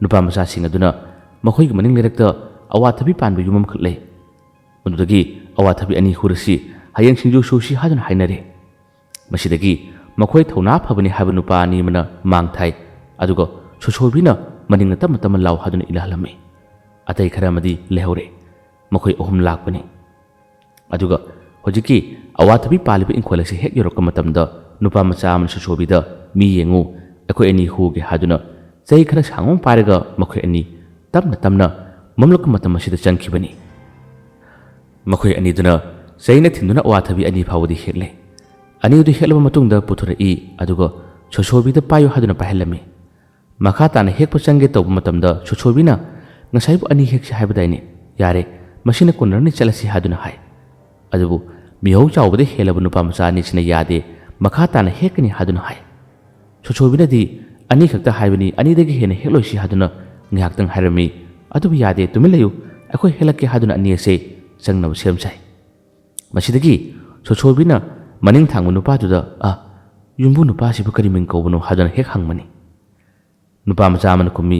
ꯅꯨꯄꯥ ꯃꯆꯥꯁꯤꯡ ꯑꯗꯨꯅ ꯃꯈꯣꯏꯒꯤ ꯃꯅꯤꯡ ꯂꯩꯔꯛꯇ ꯑꯋꯥꯊꯕꯤ ꯄꯥꯟꯕ ꯌꯨꯝ ꯑꯃꯈꯛ ꯂꯩ꯫ ꯃꯗꯨꯗꯒꯤ ꯑꯋꯥꯊꯕꯤ ꯑꯅꯤ ꯍꯨꯔꯁꯤ, ꯍꯌꯦꯡ ꯁꯤꯡꯖꯨ ꯁꯨꯁꯤ ꯍꯥꯏꯗꯨꯅ ꯍꯥꯏꯅꯔꯦ꯫ ꯃꯁꯤꯗꯒꯤ ꯃꯈꯣꯏ ꯊꯧꯅꯥ ꯐꯕꯅꯤ ꯍꯥꯏꯕ ꯅꯨꯄꯥ ꯑꯅꯤ ꯑꯃꯅ ꯃꯥꯡ ꯊꯥꯏ, ꯑꯗꯨꯒ ꯁꯣꯁꯣꯕꯤꯅ ꯃꯅꯤꯡꯅ ꯇꯞꯅ ꯇꯞꯅ ꯂꯥꯎ ꯍꯥꯏꯗꯨꯅ ꯏꯜꯍꯜꯂꯝꯃꯤ꯫ ꯑꯇꯩ ꯈꯔ ꯑꯃꯗꯤ ꯂꯩꯍꯧꯔꯦ꯫ ꯃꯈꯣꯏ ꯑꯍꯨꯝ ꯂꯥꯛꯄꯅꯤ꯫ ꯑꯗꯨꯒ ꯍꯧꯖꯤꯛꯀꯤ ꯑꯋꯥꯊꯕꯤ ꯄꯥꯜꯂꯤꯕ ꯏꯪꯈꯣꯜ ꯑꯁꯤ ꯍꯦꯛ ꯌꯧꯔꯛꯄ ꯃꯇꯝꯗ ꯅꯨꯄꯥ ꯃꯆꯥ ꯑꯃꯅ ꯁꯣꯁꯣꯕꯤꯗ, "ꯃꯤ ꯌꯦꯡꯉꯨ, ꯑꯩꯈꯣꯏ ꯑꯅꯤ ꯍꯨꯒꯦ" ꯍꯥꯏꯗꯨꯅ ꯆꯩ ꯈꯔ ꯁꯥꯡꯕ ꯑꯃ ꯄꯥꯏꯔꯒ ꯃꯈꯣꯏ ꯑꯅꯤ ꯇꯞꯅ ꯇꯞꯅ ꯃꯝꯂꯛꯄ ꯃꯇꯝ ꯑꯁꯤꯗ ꯆꯪꯈꯤꯕꯅꯤ꯫ ꯃꯈꯣꯏ ꯑꯅꯤꯗꯨꯅ ꯆꯩꯅ ꯊꯤꯟꯗꯨꯅ ꯑꯋꯥꯊꯕꯤ ꯑꯅꯤ ꯐꯥꯎꯕꯗꯤ ꯍꯦꯛꯂꯦ꯫ ꯑꯅꯤꯗꯨ ꯍꯦꯛꯂꯕ ꯃꯇꯨꯡꯗ ꯄꯨꯊꯣꯔꯛꯏ, ꯑꯗꯨꯒ ꯁꯣꯁꯣꯕꯤꯗ ꯄꯥꯏꯌꯨ ꯍꯥꯏꯗꯨꯅ ꯄꯥꯏꯍꯜꯂꯝꯃꯤ꯫ ꯃꯈꯥ ꯇꯥꯅ ꯍꯦꯛꯄ ꯆꯪꯒꯦ ꯇꯧꯕ ꯃꯇꯝꯗ ꯁꯣꯁꯣꯕꯤꯅ, "ꯉꯁꯥꯏꯕꯨ ꯑꯅꯤ ꯍꯦꯛꯁꯤ ꯍꯥꯏꯕꯗꯥꯏꯅꯦ? ꯌꯥꯔꯦ, ꯃꯁꯤꯅ ꯀꯣꯟꯅꯔꯅꯤ, ꯆꯠꯂꯁꯤ" ꯍꯥꯏꯗꯨꯅ ꯍꯥꯏ꯫ ꯑꯗꯨꯕꯨ ꯃꯤꯍꯧ ꯆꯥꯎꯕꯗ ꯍꯦꯜꯂꯕ ꯅꯨꯄꯥ ꯃꯆꯥ ꯑꯅꯤꯁꯤꯅ ꯌꯥꯗꯦ, ꯃꯈꯥ ꯇꯥꯅ ꯍꯦꯛꯀꯅꯤ ꯍꯥꯏꯗꯨꯅ ꯍꯥꯏ꯫ ꯁꯣꯁꯣꯕꯤꯅꯗꯤ, "ꯑꯅꯤꯈꯛꯇ ꯍꯥꯏꯕꯅꯤ, ꯑꯅꯤꯗꯒꯤ ꯍꯦꯟꯅ ꯍꯦꯛꯂꯣꯏꯁꯤ" ꯍꯥꯏꯗꯨꯅ ꯉꯥꯏꯍꯥꯛꯇꯪ ꯍꯥꯏꯔꯝꯃꯤ꯫ "ꯑꯗꯨꯕꯨ ꯌꯥꯗꯦ, ꯇꯨꯃꯤꯟ ꯂꯩꯌꯨ, ꯑꯩꯈꯣꯏ ꯍꯦꯛꯂꯛꯀꯦ" ꯍꯥꯏꯗꯨꯅ ꯑꯅꯤ ꯑꯁꯦ ꯆꯪꯅꯕ ꯁꯦꯝ ꯁꯥꯏ꯫ ꯃꯁꯤꯗꯒꯤ ꯁꯣꯁꯣꯕꯤꯅ ꯃꯅꯤꯡ ꯊꯥꯡꯕ ꯅꯨꯄꯥꯗꯨꯗ, "ꯑ, ꯌꯨꯝꯕꯨ ꯅꯨꯄꯥꯁꯤꯕꯨ ꯀꯔꯤ ꯃꯤꯡ ꯀꯧꯕꯅꯣ?" ꯍꯥꯏꯗꯨꯅ ꯍꯦꯛ ꯍꯪꯕꯅꯤ꯫ ꯅꯨꯄꯥ ꯃꯆꯥ ꯑꯃꯅ ꯈꯨꯝꯃꯤ,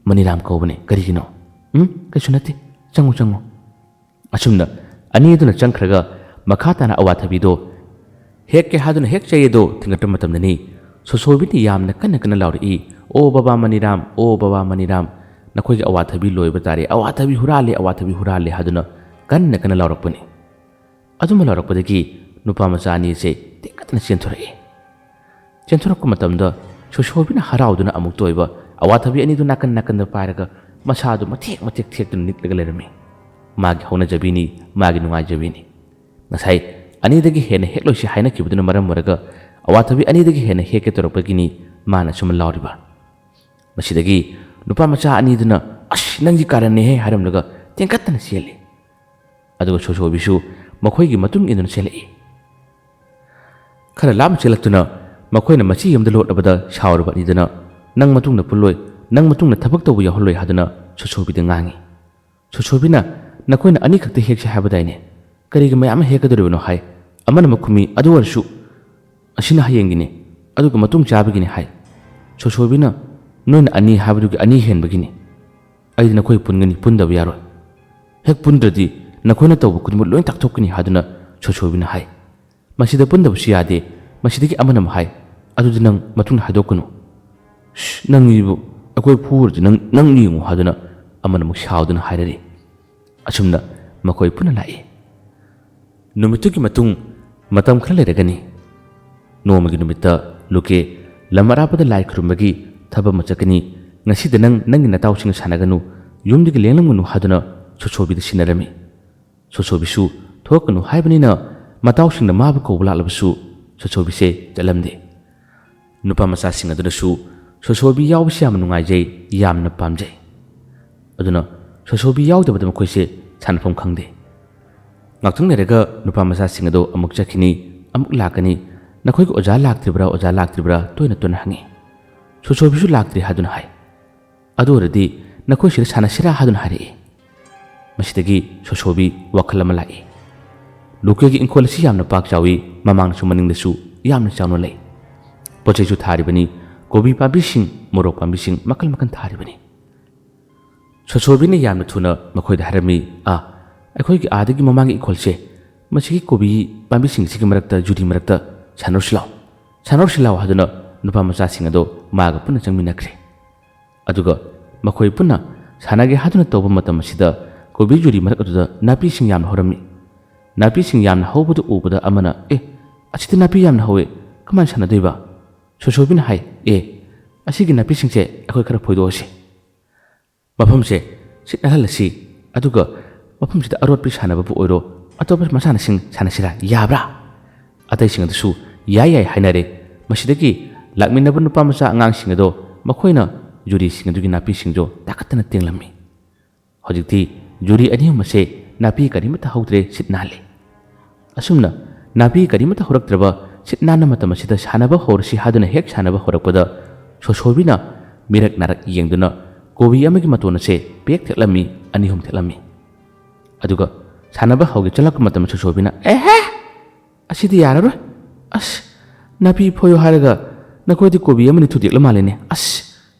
"ꯃꯅꯤꯔꯥꯝ ꯀꯧꯕꯅꯦ꯫ ꯀꯔꯤꯒꯤꯅꯣ?" "ꯎꯝ, ꯀꯩꯁꯨ ꯅꯠꯇꯦ꯫ ꯆꯪꯉꯨ, ꯆꯪꯉꯨ꯫" ꯑꯁꯨꯝꯅ ꯑꯅꯤ ꯑꯗꯨꯅ ꯆꯪꯈ꯭ꯔꯒ ꯃꯈꯥ ꯇꯥꯅ ꯑꯋꯥꯊꯕꯤꯗꯣ ꯍꯦꯛꯀꯦ ꯍꯥꯏꯗꯨꯅ ꯍꯦꯛ ꯆꯩ ꯑꯗꯣ ꯊꯤꯡꯒꯠꯄ ꯃꯇꯝꯗꯅꯤ ꯁꯣꯁꯣꯕꯤꯅ ꯌꯥꯝꯅ ꯀꯟꯅ ꯀꯟꯅ ꯂꯥꯎꯔꯛꯏ, "ꯑꯣ ꯕꯕꯥ ꯃꯅꯤꯔꯥꯝ, ꯑꯣ ꯕꯕꯥ ꯃꯅꯤꯔꯥꯝ, ꯅꯈꯣꯏꯒꯤ ꯑꯋꯥꯊꯕꯤ ꯂꯣꯏꯕ ꯇꯥꯔꯦ, ꯑꯋꯥꯊꯕꯤ ꯍꯨꯔꯥꯜꯂꯦ, ꯑꯋꯥꯊꯕꯤ ꯍꯨꯔꯥꯜꯂꯦ" ꯍꯥꯏꯗꯨꯅ ꯀꯟꯅ ꯀꯟꯅ ꯂꯥꯎꯔꯛꯄꯅꯤ꯫ ꯑꯗꯨꯝꯕ ꯂꯥꯎꯔꯛꯄꯗꯒꯤ ꯅꯨꯄꯥ ꯃꯆꯥ ꯑꯅꯤ ꯑꯁꯦ ꯇꯦꯛꯈꯠꯇꯅ ꯆꯦꯟꯊꯣꯔꯛꯏ꯫ ꯆꯦꯟꯊꯣꯔꯛꯄ ꯃꯇꯝꯗ ꯁꯣꯁꯣꯕꯤꯅ ꯍꯔꯥꯎꯗꯨꯅ ꯑꯃꯨꯛꯇ ꯑꯣꯏꯕ ꯑꯋꯥꯊꯕꯤ ꯑꯅꯤꯗꯨ ꯅꯥꯀꯟ ꯅꯥꯀꯟꯗ ꯄꯥꯏꯔꯒ ꯃꯁꯥꯗꯨ ꯃꯊꯦꯛ ꯃꯊꯦꯛ ꯊꯦꯛꯇꯨꯅ ꯅꯤꯛꯂꯒ ꯂꯩꯔꯝꯃꯤ꯫ ꯃꯥꯒꯤ ꯍꯧꯅꯖꯕꯤꯅꯤ, ꯃꯥꯒꯤ ꯅꯨꯡꯉꯥꯏꯖꯕꯤꯅꯤ꯫ ꯉꯁꯥꯏ ꯑꯅꯤꯗꯒꯤ ꯍꯦꯟꯅ ꯍꯦꯛꯂꯣꯏꯁꯤ ꯍꯥꯏꯅꯈꯤꯕꯗꯨꯅ ꯃꯔꯝ ꯑꯣꯏꯔꯒ ꯑꯋꯥꯊꯕꯤ ꯑꯅꯤꯗꯒꯤ ꯍꯦꯟꯅ ꯍꯦꯛꯀꯦ ꯇꯧꯔꯛꯄꯒꯤꯅꯤ ꯃꯥꯅ ꯁꯨꯝ ꯂꯥꯎꯔꯤꯕ꯫ ꯃꯁꯤꯗꯒꯤ ꯅꯨꯄꯥ ꯃꯆꯥ ꯑꯅꯤꯗꯨꯅ, "ꯑꯁ, ꯅꯪꯒꯤ ꯀꯥꯔꯟꯅꯦꯍꯦ" ꯍꯥꯏꯔꯝꯂꯒ ꯇꯦꯡꯀꯠꯇꯅ ꯆꯦꯜꯂꯤ꯫ ꯑꯗꯨꯒ ꯁꯣꯁꯣꯕꯤꯁꯨ ꯃꯈꯣꯏꯒꯤ ꯃꯇꯨꯡ ꯏꯟꯗꯨꯅ ꯆꯦꯜꯂꯛꯏ꯫ ꯈꯔ ꯂꯥꯞꯅ ꯆꯦꯜꯂꯛꯇꯨꯅ ꯃꯈꯣꯏꯅ ꯃꯆꯤ ꯑꯃꯗ ꯂꯣꯠꯂꯕꯗ ꯁꯥꯎꯔꯕ ꯑꯅꯤꯗꯨꯅ, "ꯅꯪ ꯃꯇꯨꯡꯗ ꯄꯨꯜꯂꯣꯏ, ꯅꯪ ꯃꯇꯨꯡꯗ ꯊꯕꯛ ꯇꯧꯕ ꯌꯥꯎꯍꯜꯂꯣꯏ" ꯍꯥꯏꯗꯨꯅ ꯁꯣꯁꯣꯕꯤꯗ ꯉꯥꯡꯉꯤ꯫ ꯁꯣꯁꯣꯕꯤꯅ, "ꯅꯈꯣꯏꯅ ꯑꯅꯤꯈꯛꯇ ꯍꯦꯛꯁꯤ ꯍꯥꯏꯕꯗꯥꯏꯅꯦ? ꯀꯔꯤꯒꯤ ꯃꯌꯥꯝ ꯑꯃ ꯍꯦꯛꯀꯗꯧꯔꯤꯕꯅꯣ?" ꯍꯥꯏ꯫ ꯑꯃꯅ ꯑꯃꯨꯛ ꯈꯨꯝꯃꯤ, "ꯑꯗꯨ ꯑꯣꯏꯔꯁꯨ ꯑꯁꯤꯅ ꯍꯌꯦꯡꯒꯤꯅꯤ, ꯑꯗꯨꯒ ꯃꯇꯨꯡ ꯆꯥꯕꯒꯤꯅꯤ" ꯍꯥꯏ꯫ ꯁꯣꯁꯣꯕꯤꯅ, "ꯅꯣꯏꯅ ꯑꯅꯤ ꯍꯥꯏꯕꯗꯨꯒꯤ ꯑꯅꯤ ꯍꯦꯟꯕꯒꯤꯅꯤ꯫ ꯑꯩꯗꯤ ꯅꯈꯣꯏ ꯄꯨꯟꯒꯅꯤ, ꯄꯨꯟꯗꯕ ꯌꯥꯔꯣꯏ꯫ ꯍꯦꯛ ꯄꯨꯟꯗ꯭ꯔꯗꯤ ꯅꯈꯣꯏꯅ ꯇꯧꯕ ꯈꯨꯗꯤꯡꯃꯛ ꯂꯣꯏ ꯇꯥꯛꯊꯣꯛꯀꯅꯤ" ꯍꯥꯏꯗꯨꯅ ꯁꯣꯁꯣꯕꯤꯅ ꯍꯥꯏ꯫ "ꯃꯁꯤꯗ ꯄꯨꯟꯗꯕꯁꯨ ꯌꯥꯗꯦ꯫" ꯃꯁꯤꯗꯒꯤ ꯑꯃꯅ ꯑꯃꯨꯛ ꯍꯥꯏ, "ꯑꯗꯨꯗꯤ ꯅꯪ ꯃꯇꯨꯡꯗ ꯍꯥꯏꯗꯣꯛꯀꯅꯨ꯫ ꯁ꯭, ꯅꯪꯒꯤꯕꯨ ꯑꯩꯈꯣꯏ ꯐꯨꯔꯗꯤ ꯅꯪ, ꯅꯪ ꯌꯦꯡꯉꯨ" ꯍꯥꯏꯗꯨꯅ ꯑꯃꯅ ꯑꯃꯨꯛ ꯁꯥꯎꯗꯨꯅ ꯍꯥꯏꯔꯔꯤ꯫ ꯑꯁꯨꯝꯅ ꯃꯈꯣꯏ ꯄꯨꯟꯅ ꯂꯥꯛꯏ꯫ ꯅꯨꯃꯤꯠꯇꯨꯒꯤ ꯃꯇꯨꯡ ꯃꯇꯝ ꯈꯔ ꯂꯩꯔꯒꯅꯤ꯫ ꯅꯣꯡꯃꯒꯤ ꯅꯨꯃꯤꯠꯇ ꯂꯨꯀꯦ ꯂꯝ ꯑꯔꯥꯞꯄꯗ ꯂꯥꯏ ꯈꯨꯔꯨꯝꯕꯒꯤ ꯊꯕꯛ ꯑꯃ ꯆꯠꯀꯅꯤ, ꯉꯁꯤꯗ ꯅꯪ ꯅꯪꯒꯤ ꯅꯇꯥꯎꯁꯤꯡꯒ ꯁꯥꯟꯅꯒꯅꯨ, ꯌꯨꯝꯗꯒꯤ ꯂꯦꯡꯂꯝꯒꯅꯨ ꯍꯥꯏꯗꯨꯅ ꯁꯣꯁꯣꯕꯤꯗ ꯁꯤꯟꯅꯔꯝꯃꯤ꯫ ꯁꯣꯁꯣꯕꯤꯁꯨ ꯊꯣꯛꯀꯅꯨ ꯍꯥꯏꯕꯅꯤꯅ ꯃꯇꯥꯎꯁꯤꯡꯅ ꯃꯥꯕꯨ ꯀꯧꯕ ꯂꯥꯛꯂꯕꯁꯨ ꯁꯣꯁꯣꯕꯤꯁꯦ ꯆꯠꯂꯝꯗꯦ꯫ ꯅꯨꯄꯥ ꯃꯆꯥꯁꯤꯡ ꯑꯗꯨꯅꯁꯨ ꯁꯣꯁꯣꯕꯤ ꯌꯥꯎꯕꯁꯤ ꯌꯥꯝꯅ ꯅꯨꯡꯉꯥꯏꯖꯩ, ꯌꯥꯝꯅ ꯄꯥꯝꯖꯩ꯫ ꯑꯗꯨꯅ ꯁꯣꯁꯣꯕꯤ ꯌꯥꯎꯗꯕꯗ ꯃꯈꯣꯏꯁꯦ ꯁꯥꯟꯅꯐꯝ ꯈꯪꯗꯦ꯫ ꯉꯥꯛꯇꯪ ꯂꯩꯔꯒ ꯅꯨꯄꯥ ꯃꯆꯥꯁꯤꯡ ꯑꯗꯣ ꯑꯃꯨꯛ ꯆꯠꯈꯤꯅꯤ, ꯑꯃꯨꯛ ꯂꯥꯛꯀꯅꯤ꯫ "ꯅꯈꯣꯏꯒꯤ ꯑꯣꯖꯥ ꯂꯥꯛꯇ꯭ꯔꯤꯕ꯭ꯔꯥ, ꯑꯣꯖꯥ ꯂꯥꯛꯇ꯭ꯔꯤꯕ꯭ꯔꯥ?" ꯇꯣꯏꯅ ꯇꯣꯏꯅ ꯍꯪꯉꯤ꯫ "ꯁꯣꯁꯣꯕꯤꯁꯨ ꯂꯥꯛꯇ꯭ꯔꯤ" ꯍꯥꯏꯗꯨꯅ ꯍꯥꯏ꯫ "ꯑꯗꯨ ꯑꯣꯏꯔꯗꯤ ꯅꯈꯣꯏ ꯁꯤꯗ ꯁꯥꯟꯅꯁꯤꯔꯥ?" ꯍꯥꯏꯗꯨꯅ ꯍꯥꯏꯔꯛꯏ꯫ ꯃꯁꯤꯗꯒꯤ ꯁꯣꯁꯣꯕꯤ ꯋꯥꯈꯜ ꯑꯃ ꯂꯥꯛꯏ꯫ ꯂꯨꯀꯦꯒꯤ ꯏꯪꯈꯣꯜ ꯑꯁꯤ ꯌꯥꯝꯅ ꯄꯥꯛ ꯆꯥꯎꯏ, ꯃꯃꯥꯡꯗꯁꯨ ꯃꯅꯤꯡꯗꯁꯨ ꯌꯥꯝꯅ ꯆꯥꯎꯅ ꯂꯩ꯫ ꯄꯣꯠ ꯆꯩꯁꯨ ꯊꯥꯔꯤꯕꯅꯤ, ꯀꯣꯕꯤ ꯄꯥꯝꯕꯤꯁꯤꯡ, ꯃꯣꯔꯣꯛ ꯄꯥꯝꯕꯤꯁꯤꯡ ꯃꯈꯜ ꯃꯈꯜ ꯊꯥꯔꯤꯕꯅꯤ꯫ ꯁꯣꯁꯣꯕꯤꯅ ꯌꯥꯝꯅ ꯊꯨꯅ ꯃꯈꯣꯏꯗ ꯍꯥꯏꯔꯝꯃꯤ, "ꯑꯥ, ꯑꯩꯈꯣꯏꯒꯤ ꯑꯥꯗꯒꯤ ꯃꯃꯥꯡꯒꯤ ꯏꯪꯈꯣꯜꯁꯦ, ꯃꯁꯤꯒꯤ ꯀꯣꯕꯤ ꯄꯥꯝꯕꯤꯁꯤꯡꯁꯤꯒꯤ ꯃꯔꯛꯇ, ꯖꯨꯔꯤ ꯃꯔꯛꯇ ꯁꯥꯟꯅꯔꯨꯁꯤ ꯂꯥꯎ, ꯁꯥꯟꯅꯔꯨꯁꯤ ꯂꯥꯎ" ꯍꯥꯏꯗꯨꯅ ꯅꯨꯄꯥ ꯃꯆꯥꯁꯤꯡ ꯑꯗꯣ ꯃꯥꯒ ꯄꯨꯟꯅ ꯆꯪꯃꯤꯟꯅꯈ꯭ꯔꯦ꯫ ꯑꯗꯨꯒ ꯃꯈꯣꯏ ꯄꯨꯟꯅ ꯁꯥꯟꯅꯒꯦ ꯍꯥꯏꯗꯨꯅ ꯇꯧꯕ ꯃꯇꯝ ꯑꯁꯤꯗ ꯀꯣꯕꯤ ꯖꯨꯔꯤ ꯃꯔꯛ ꯑꯗꯨꯗ ꯅꯥꯄꯤꯁꯤꯡ ꯌꯥꯝꯅ ꯍꯧꯔꯝꯃꯤ꯫ ꯅꯥꯄꯤꯁꯤꯡ ꯌꯥꯝꯅ ꯍꯧꯕꯗꯨ ꯎꯕꯗ ꯑꯃꯅ, "ꯑꯦ, ꯑꯁꯤꯗ ꯅꯥꯄꯤ ꯌꯥꯝꯅ ꯍꯧꯋꯦ, ꯀꯃꯥꯏꯅ ꯁꯥꯟꯅꯗꯣꯏꯕ?" ꯁꯣꯁꯣꯕꯤꯅ ꯍꯥꯏ, "ꯑꯦ, ꯑꯁꯤꯒꯤ ꯅꯥꯄꯤꯁꯤꯡꯁꯦ ꯑꯩꯈꯣꯏ ꯈꯔ ꯐꯣꯏꯗꯣꯛꯑꯁꯤ꯫ ꯃꯐꯝꯁꯦ ꯁꯤꯠ ꯅꯥꯜꯍꯜꯂꯁꯤ, ꯑꯗꯨꯒ ꯃꯐꯝꯁꯤꯗ ꯑꯔꯣꯠꯄꯤ ꯁꯥꯟꯅꯕꯕꯨ ꯑꯣꯏꯔꯣ, ꯑꯇꯣꯞꯄ ꯃꯁꯥꯟꯅꯁꯤꯡ ꯁꯥꯟꯅꯁꯤꯔꯥ, ꯌꯥꯕ꯭ꯔꯥ?" ꯑꯇꯩꯁꯤꯡ ꯑꯗꯨꯁꯨ ꯌꯥꯏ ꯌꯥꯏ ꯍꯥꯏꯅꯔꯦ꯫ ꯃꯁꯤꯗꯒꯤ ꯂꯥꯛꯃꯤꯟꯅꯕ ꯅꯨꯄꯥ ꯃꯆꯥ ꯑꯉꯥꯡꯁꯤꯡ ꯑꯗꯣ ꯃꯈꯣꯏꯅ ꯖꯨꯔꯤꯁꯤꯡ ꯑꯗꯨꯒꯤ ꯅꯥꯄꯤꯁꯤꯡꯗꯣ ꯇꯥꯈꯠꯇꯅ ꯇꯦꯡꯂꯝꯃꯤ꯫ ꯍꯧꯖꯤꯛꯇꯤ ꯖꯨꯔꯤ ꯑꯅꯤ ꯑꯍꯨꯝ ꯑꯁꯦ ꯅꯥꯄꯤ ꯀꯔꯤꯃꯠꯇ ꯍꯧꯗ꯭ꯔꯦ, ꯁꯤꯠ ꯅꯥꯜꯂꯤ꯫ ꯑꯁꯨꯝꯅ ꯅꯥꯄꯤ ꯀꯔꯤꯃꯠꯇ ꯍꯧꯔꯛꯇ꯭ꯔꯕ ꯁꯤꯠ ꯅꯥꯟꯕ ꯃꯇꯝ ꯑꯁꯤꯗ ꯁꯥꯟꯅꯕ ꯍꯧꯔꯁꯤ ꯍꯥꯏꯗꯨꯅ ꯍꯦꯛ ꯁꯥꯟꯅꯕ ꯍꯧꯔꯛꯄꯗ ꯁꯣꯁꯣꯕꯤꯅ ꯃꯤꯔꯛ ꯅꯥꯔꯛ ꯌꯦꯡꯗꯨꯅ ꯀꯣꯕꯤ ꯑꯃꯒꯤ ꯃꯇꯣꯟ ꯑꯁꯦ ꯄꯦꯛ ꯊꯦꯠꯂꯝꯃꯤ, ꯑꯅꯤ ꯑꯍꯨꯝ ꯊꯦꯠꯂꯝꯃꯤ꯫ ꯑꯗꯨꯒ ꯁꯥꯟꯅꯕ ꯍꯧꯒꯦ ꯆꯠꯂꯛꯄ ꯃꯇꯝꯗ ꯁꯣꯁꯣꯕꯤꯅ, "ꯑꯦꯍꯦ! ꯑꯁꯤꯗꯤ ꯌꯥꯔꯔꯣꯏ꯫ ꯑꯁ, ꯅꯥꯄꯤ ꯐꯣꯏꯌꯣ ꯍꯥꯏꯔꯒ ꯅꯈꯣꯏꯗꯤ ꯀꯣꯕꯤ ꯑꯃꯅꯤ ꯊꯨꯗꯦꯛꯂ ꯃꯥꯜꯂꯦꯅꯦ꯫ ꯑꯁ,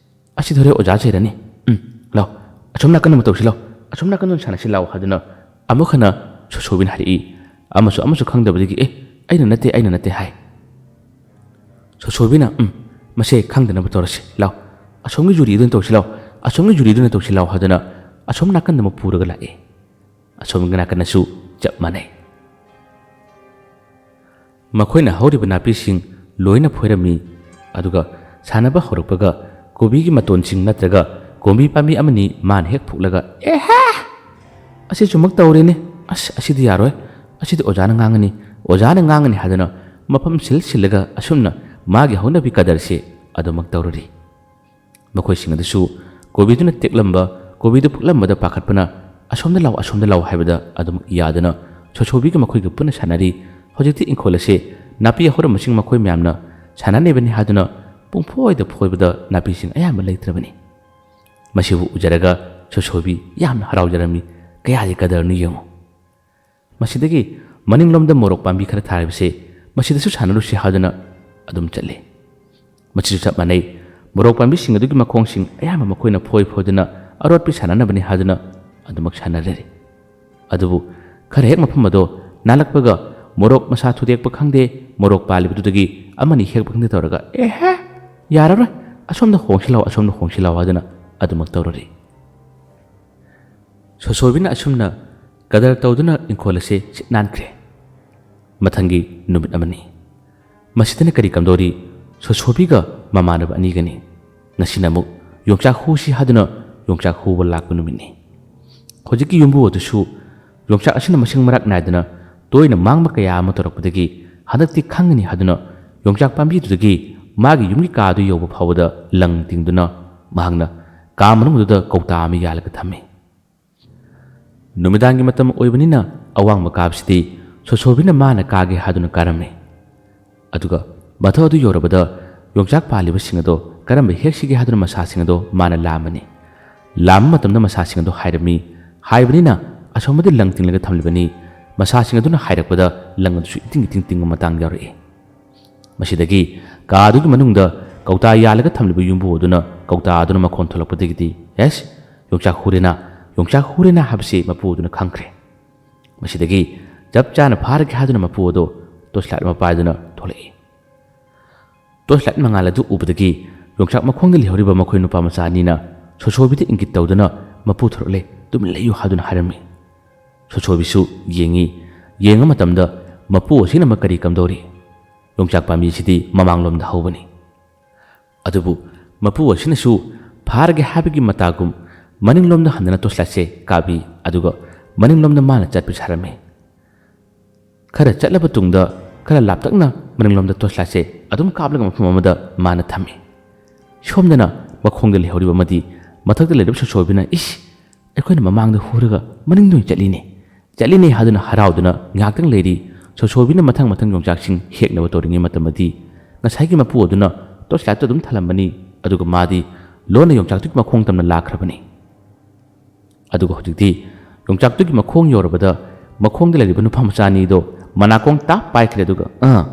ꯑꯁꯤꯗꯤ ꯍꯣꯔꯦꯟ ꯑꯣꯖꯥ ꯆꯩꯔꯅꯤ꯫ ꯎꯝ, ꯂꯥꯎ, ꯑꯁꯣꯝ ꯅꯥꯀꯟ ꯑꯃ ꯇꯧꯁꯤ ꯂꯥꯎ, ꯑꯁꯣꯝ ꯅꯥꯀꯟꯗ ꯑꯣꯏꯅ ꯁꯥꯟꯅꯁꯤ ꯂꯥꯎ" ꯍꯥꯏꯗꯨꯅ ꯑꯃꯨꯛ ꯍꯟꯅ ꯁꯣꯁꯣꯕꯤꯅ ꯍꯥꯏꯔꯛꯏ꯫ ꯑꯃꯁꯨ ꯑꯃꯁꯨ ꯈꯪꯗꯕꯗꯒꯤ, "ꯑꯦ, ꯑꯩꯅ ꯅꯠꯇꯦ, ꯑꯩꯅ ꯅꯠꯇꯦ" ꯍꯥꯏ꯫ ꯁꯣꯁꯣꯕꯤꯅ, "ꯎꯝ, ꯃꯁꯦ ꯈꯪꯗꯅꯕ ꯇꯧꯔꯁꯤ ꯂꯥꯎ, ꯑꯁꯣꯝꯒꯤ ꯖꯨꯔꯤꯗꯨꯅ ꯇꯧꯁꯤ ꯂꯥꯎ, ꯑꯁꯣꯝꯒꯤ ꯖꯨꯔꯤꯗꯨꯅ ꯇꯧꯁꯤ ꯂꯥꯎ" ꯍꯥꯏꯗꯨꯅ ꯑꯁꯣꯝ ꯅꯥꯀꯟꯗ ꯑꯃꯨꯛ ꯄꯨꯔꯒ ꯂꯥꯛꯏ꯫ ꯑꯁꯣꯝꯒꯤ ꯅꯥꯀꯟꯗꯁꯨ ꯆꯞ ꯃꯥꯟꯅꯩ꯫ ꯃꯈꯣꯏꯅ ꯍꯧꯔꯤꯕ ꯅꯥꯄꯤꯁꯤꯡ ꯂꯣꯏꯅ ꯐꯣꯏꯔꯝꯃꯤ꯫ ꯑꯗꯨꯒ ꯁꯥꯟꯅꯕ ꯍꯧꯔꯛꯄꯒ ꯀꯣꯕꯤꯒꯤ ꯃꯇꯣꯟꯁꯤꯡ ꯅꯠꯇ꯭ꯔꯒ ꯀꯣꯝꯕꯤ ꯄꯥꯝꯕꯤ ꯑꯃꯅꯤ ꯃꯥꯅ ꯍꯦꯛ ꯐꯨꯛꯂꯒ, "ꯑꯦꯍꯦ! ꯑꯁꯤꯁꯨꯃꯛ ꯇꯧꯔꯦꯅꯦ꯫ ꯑꯁ, ꯑꯁꯤꯗꯤ ꯌꯥꯔꯣꯏ꯫ ꯑꯁꯤꯗꯤ ꯑꯣꯖꯥꯅ ꯉꯥꯡꯉꯅꯤ, ꯑꯣꯖꯥꯅ ꯉꯥꯡꯉꯅꯤ" ꯍꯥꯏꯗꯨꯅ ꯃꯐꯝ ꯁꯤꯜ ꯁꯤꯜꯂꯒ ꯑꯁꯨꯝꯅ ꯃꯥꯒꯤ ꯍꯧꯅꯕꯤ ꯀꯗꯔꯁꯦ ꯑꯗꯨꯃꯛ ꯇꯧꯔꯔꯤ꯫ ꯃꯈꯣꯏꯁꯤꯡ ꯑꯗꯨꯁꯨ ꯀꯣꯕꯤꯗꯨꯅ ꯇꯦꯛꯂꯝꯕ, ꯀꯣꯕꯤꯗꯨ ꯐꯨꯛꯂꯝꯕꯗ ꯄꯥꯈꯠꯄꯅ, "ꯑꯁꯣꯝꯗ ꯂꯥꯎ, ꯑꯁꯣꯝꯗ ꯂꯥꯎ" ꯍꯥꯏꯕꯗ ꯑꯗꯨꯃꯛ ꯌꯥꯗꯅ ꯁꯣꯁꯣꯕꯤꯒ ꯃꯈꯣꯏꯒ ꯄꯨꯟꯅ ꯁꯥꯟꯅꯔꯤ꯫ ꯍꯧꯖꯤꯛꯇꯤ ꯏꯪꯈꯣꯜ ꯑꯁꯦ ꯅꯥꯄꯤ ꯑꯍꯧꯔꯝꯕꯁꯤꯡ ꯃꯈꯣꯏ ꯃꯌꯥꯝꯅ ꯁꯥꯟꯅꯅꯤꯕꯅꯤ ꯍꯥꯏꯗꯨꯅ ꯄꯨꯡꯐꯣꯏꯗ ꯐꯣꯏꯕꯗ ꯅꯥꯄꯤꯁꯤꯡ ꯑꯌꯥꯝꯕ ꯂꯩꯇ꯭ꯔꯕꯅꯤ꯫ ꯃꯁꯤꯕꯨ ꯎꯖꯔꯒ ꯁꯣꯁꯣꯕꯤ ꯌꯥꯝꯅ ꯍꯔꯥꯎꯖꯔꯝꯃꯤ꯫ ꯀꯌꯥꯗꯤ ꯀꯗꯔꯅꯤ ꯌꯦꯡꯉꯨ꯫ ꯃꯁꯤꯗꯒꯤ ꯃꯅꯤꯡꯂꯣꯝꯗ ꯃꯣꯔꯣꯛ ꯄꯥꯝꯕꯤ ꯈꯔ ꯊꯥꯔꯤꯕꯁꯦ, ꯃꯁꯤꯗꯁꯨ ꯁꯥꯟꯅꯔꯨꯁꯤ ꯍꯥꯏꯗꯨꯅ ꯑꯗꯨꯝ ꯆꯠꯂꯤ꯫ ꯃꯁꯤꯁꯨ ꯆꯞ ꯃꯥꯟꯅꯩ꯫ ꯃꯣꯔꯣꯛ ꯄꯥꯝꯕꯤꯁꯤꯡ ꯑꯗꯨꯒꯤ ꯃꯈꯣꯡꯁꯤꯡ ꯑꯌꯥꯝꯕ ꯃꯈꯣꯏꯅ ꯐꯣꯏ ꯐꯣꯏꯗꯨꯅ ꯑꯔꯣꯠꯄꯤ ꯁꯥꯟꯅꯅꯕꯅꯤ ꯍꯥꯏꯗꯨꯅ ꯑꯗꯨꯃꯛ ꯁꯥꯟꯅꯔꯔꯤ꯫ ꯑꯗꯨꯕꯨ ꯈꯔ ꯍꯦꯛ ꯃꯐꯝ ꯑꯗꯣ ꯅꯥꯜꯂꯛꯄꯒ ꯃꯣꯔꯣꯛ ꯃꯁꯥ ꯊꯨꯗꯦꯛꯄ ꯈꯪꯗꯦ, ꯃꯣꯔꯣꯛ ꯄꯥꯜꯂꯤꯕꯗꯨꯗꯒꯤ ꯑꯃꯅꯤ ꯍꯦꯛꯄ ꯈꯪꯗꯦ ꯇꯧꯔꯒ, "ꯑꯦꯍꯦ, ꯌꯥꯔꯔꯣꯏ, ꯑꯁꯣꯝꯗ ꯍꯣꯡꯁꯤ ꯂꯥꯎ, ꯑꯁꯣꯝꯗ ꯍꯣꯡꯁꯤ ꯂꯥꯎ" ꯍꯥꯏꯗꯨꯅ ꯑꯗꯨꯃꯛ ꯇꯧꯔꯔꯤ꯫ ꯁꯣꯁꯣꯕꯤꯅ ꯑꯁꯨꯝꯅ ꯀꯗꯔ ꯇꯧꯗꯨꯅ ꯏꯪꯈꯣꯜ ꯑꯁꯦ ꯁꯤꯠ ꯅꯥꯟꯈ꯭ꯔꯦ꯫ ꯃꯊꯪꯒꯤ ꯅꯨꯃꯤꯠ ꯑꯃꯅꯤ꯫ ꯃꯁꯤꯗꯅ ꯀꯔꯤ ꯀꯝꯗꯧꯔꯤ? ꯁꯣꯁꯣꯕꯤꯒ ꯃꯃꯥꯟꯅꯕ ꯑꯅꯤꯒꯅꯤ꯫ ꯉꯁꯤꯅ ꯑꯃꯨꯛ ꯌꯣꯡꯆꯥꯛ ꯍꯨꯁꯤ ꯍꯥꯏꯗꯨꯅ ꯌꯣꯡꯆꯥꯛ ꯍꯨꯕ ꯂꯥꯛꯄ ꯅꯨꯃꯤꯠꯅꯤ꯫ ꯍꯧꯖꯤꯛꯀꯤ ꯌꯨꯝꯕꯨ ꯑꯗꯨꯁꯨ ꯌꯣꯡꯆꯥꯛ ꯑꯁꯤꯅ ꯃꯁꯤꯡ ꯃꯔꯥꯛ ꯅꯥꯏꯗꯅ ꯇꯣꯏꯅ ꯃꯥꯡꯕ ꯀꯌꯥ ꯑꯃ ꯇꯧꯔꯛꯄꯗꯒꯤ ꯍꯟꯗꯛꯇꯤ ꯈꯪꯒꯅꯤ ꯍꯥꯏꯗꯨꯅ ꯌꯣꯡꯆꯥꯛ ꯄꯥꯝꯕꯤꯗꯨꯗꯒꯤ ꯃꯥꯒꯤ ꯌꯨꯝꯒꯤ ꯀꯥ ꯑꯗꯨ ꯌꯧꯕ ꯐꯥꯎꯕꯗ ꯂꯪ ꯇꯤꯡꯗꯨꯅ ꯃꯍꯥꯛꯅ ꯀꯥ ꯃꯅꯨꯡꯗꯨꯗ ꯀꯧꯇꯥ ꯑꯃ ꯌꯥꯜꯂꯒ ꯊꯝꯃꯤ꯫ ꯅꯨꯃꯤꯗꯥꯡꯒꯤ ꯃꯇꯝ ꯑꯣꯏꯕꯅꯤꯅ ꯑꯋꯥꯡꯕ ꯀꯥꯕꯁꯤꯗꯤ ꯁꯣꯁꯣꯕꯤꯅ ꯃꯥꯅ ꯀꯥꯒꯦ ꯍꯥꯏꯗꯨꯅ ꯀꯥꯔꯝꯃꯤ꯫ ꯑꯗꯨꯒ ꯃꯊꯛ ꯑꯗꯨ ꯌꯧꯔꯕꯗ ꯌꯣꯡꯆꯥꯛ ꯄꯥꯜꯂꯤꯕꯁꯤꯡ ꯑꯗꯣ ꯀꯔꯝꯕ ꯍꯦꯛꯁꯤꯒꯦ ꯍꯥꯏꯗꯨꯅ ꯃꯁꯥꯁꯤꯡ ꯑꯗꯣ ꯃꯥꯅ ꯂꯥꯝꯃꯅꯤ꯫ ꯂꯥꯝꯕ ꯃꯇꯝꯗ ꯃꯁꯥꯁꯤꯡ ꯑꯗꯣ ꯍꯥꯏꯔꯝꯃꯤ꯫ ꯍꯥꯏꯕꯅꯤꯅ ꯑꯁꯣꯝꯗ ꯂꯪ ꯇꯤꯡꯂꯒ ꯊꯝꯂꯤꯕꯅꯤ꯫ ꯃꯁꯥꯁꯤꯡ ꯑꯗꯨꯅ ꯍꯥꯏꯔꯛꯄꯗ ꯂꯪ ꯑꯗꯨꯁꯨ ꯏꯇꯤꯡ ꯏꯇꯤꯡ ꯇꯤꯡꯕ ꯃꯇꯥꯡ ꯌꯥꯎꯔꯛꯏ꯫ ꯃꯁꯤꯗꯒꯤ ꯀꯥ ꯑꯗꯨꯒꯤ ꯃꯅꯨꯡꯗ ꯀꯧꯇꯥ ꯌꯥꯜꯂꯒ ꯊꯝꯂꯤꯕ ꯌꯨꯝꯕꯨ ꯑꯗꯨꯅ ꯀꯧꯇꯥ ꯑꯗꯨꯅ ꯃꯈꯣꯟ ꯊꯣꯛꯂꯛꯄꯗꯒꯤꯗꯤ, "ꯑꯦꯁ, ꯌꯣꯡꯆꯥꯛ ꯍꯨꯔꯦꯅꯥ, ꯌꯣꯡꯆꯥꯛ ꯍꯨꯔꯦꯅꯥ" ꯍꯥꯏꯕꯁꯤ ꯃꯄꯨ ꯑꯗꯨꯅ ꯈꯪꯈ꯭ꯔꯦ꯫ ꯃꯁꯤꯗꯒꯤ ꯆꯞ ꯆꯥꯅ ꯐꯥꯔꯒꯦ ꯍꯥꯏꯗꯨꯅ ꯃꯄꯨ ꯑꯗꯨ ꯇꯣꯔꯆ ꯂꯥꯏꯠ ꯑꯃ ꯄꯥꯏꯗꯨꯅ ꯊꯣꯛꯂꯛꯏ꯫ ꯇꯣꯔꯆ ꯂꯥꯏꯠ ꯃꯉꯥꯜ ꯑꯗꯨ ꯎꯕꯗꯒꯤ ꯌꯣꯡꯆꯥꯛ ꯃꯈꯣꯡꯗ ꯂꯩꯍꯧꯔꯤꯕ ꯃꯈꯣꯏ ꯅꯨꯄꯥ ꯃꯆꯥ ꯑꯅꯤꯅ ꯁꯣꯁꯣꯕꯤꯗ ꯏꯪꯒꯤꯠ ꯇꯧꯗꯨꯅ, "ꯃꯄꯨ ꯊꯣꯔꯛꯂꯦ, ꯇꯨꯃꯤꯟ ꯂꯩꯌꯨ" ꯍꯥꯏꯗꯨꯅ ꯍꯥꯏꯔꯝꯃꯤ꯫ ꯁꯣꯁꯣꯕꯤꯁꯨ ꯌꯦꯡꯉꯤ꯫ ꯌꯦꯡꯕ ꯃꯇꯝꯗ ꯃꯄꯨ ꯑꯁꯤꯅ ꯑꯃ ꯀꯔꯤ ꯀꯝꯗꯧꯔꯤ? ꯌꯣꯡꯆꯥꯛ ꯄꯥꯝꯕꯤꯁꯤꯗꯤ ꯃꯃꯥꯡꯂꯣꯝꯗ ꯍꯧꯕꯅꯤ꯫ ꯑꯗꯨꯕꯨ ꯃꯄꯨ ꯑꯁꯤꯅꯁꯨ ꯐꯥꯔꯒꯦ ꯍꯥꯏꯕꯒꯤ ꯃꯇꯥꯒꯨꯝ ꯃꯅꯤꯡꯂꯣꯝꯗ ꯍꯟꯗꯨꯅ ꯇꯣꯁꯂꯥꯏꯠꯁꯦ ꯀꯥꯞꯄꯤ, ꯑꯗꯨꯒ ꯃꯅꯤꯡꯂꯣꯝꯗ ꯃꯥꯅ ꯆꯠꯄ ꯁꯥꯔꯝꯃꯤ꯫ ꯈꯔ ꯆꯠꯂꯕ ꯇꯨꯡꯗ ꯈꯔ ꯂꯥꯞꯇꯛꯅ ꯃꯅꯤꯡꯂꯣꯝꯗ ꯇꯣꯁꯂꯥꯏꯠꯁꯦ ꯑꯗꯨꯝ ꯀꯥꯞꯂꯒ ꯃꯐꯝ ꯑꯃꯗ ꯃꯥꯅ ꯊꯝꯃꯤ꯫ ꯁꯣꯝꯗꯅ ꯃꯈꯣꯡꯗ ꯂꯩꯍꯧꯔꯤꯕ ꯑꯃꯗꯤ ꯃꯊꯛꯇ ꯂꯩꯔꯤꯕ ꯁꯣꯁꯣꯕꯤꯅ, "ꯏꯁ, ꯑꯩꯈꯣꯏꯅ ꯃꯃꯥꯡꯗ ꯍꯨꯔꯒ ꯃꯅꯤꯡꯗ ꯑꯣꯏꯅ ꯆꯠꯂꯤꯅꯦ, ꯆꯠꯂꯤꯅꯦ" ꯍꯥꯏꯗꯨꯅ ꯍꯔꯥꯎꯗꯨꯅ ꯉꯥꯏꯍꯥꯛꯇꯪ ꯂꯩꯔꯤ꯫ ꯁꯣꯁꯣꯕꯤꯅ ꯃꯊꯪ ꯃꯊꯪ ꯌꯣꯡꯆꯥꯛꯁꯤꯡ ꯍꯦꯛꯅꯕ ꯇꯧꯔꯤꯉꯩ ꯃꯇꯝꯗꯗꯤ ꯉꯁꯥꯏꯒꯤ ꯃꯄꯨ ꯑꯗꯨꯅ ꯇꯣꯁꯂꯥꯏꯠꯇꯨ ꯑꯗꯨꯝ ꯊꯥꯜꯂꯝꯕꯅꯤ, ꯑꯗꯨꯒ ꯃꯥꯗꯤ ꯂꯣꯟꯅ ꯌꯣꯡꯆꯥꯛꯇꯨꯒꯤ ꯃꯈꯣꯡ ꯇꯝꯅ ꯂꯥꯛꯈ꯭ꯔꯕꯅꯤ꯫ ꯑꯗꯨꯒ ꯍꯧꯖꯤꯛꯇꯤ ꯌꯣꯡꯆꯥꯛꯇꯨꯒꯤ ꯃꯈꯣꯡ ꯌꯧꯔꯕꯗ ꯃꯈꯣꯡꯗ ꯂꯩꯔꯤꯕ ꯅꯨꯄꯥ ꯃꯆꯥ ꯑꯅꯤꯗꯣ ꯃꯅꯥꯀꯣꯡ ꯇꯥꯞ ꯄꯥꯏꯈ꯭ꯔꯦ, ꯑꯗꯨꯒ "ꯑꯥ,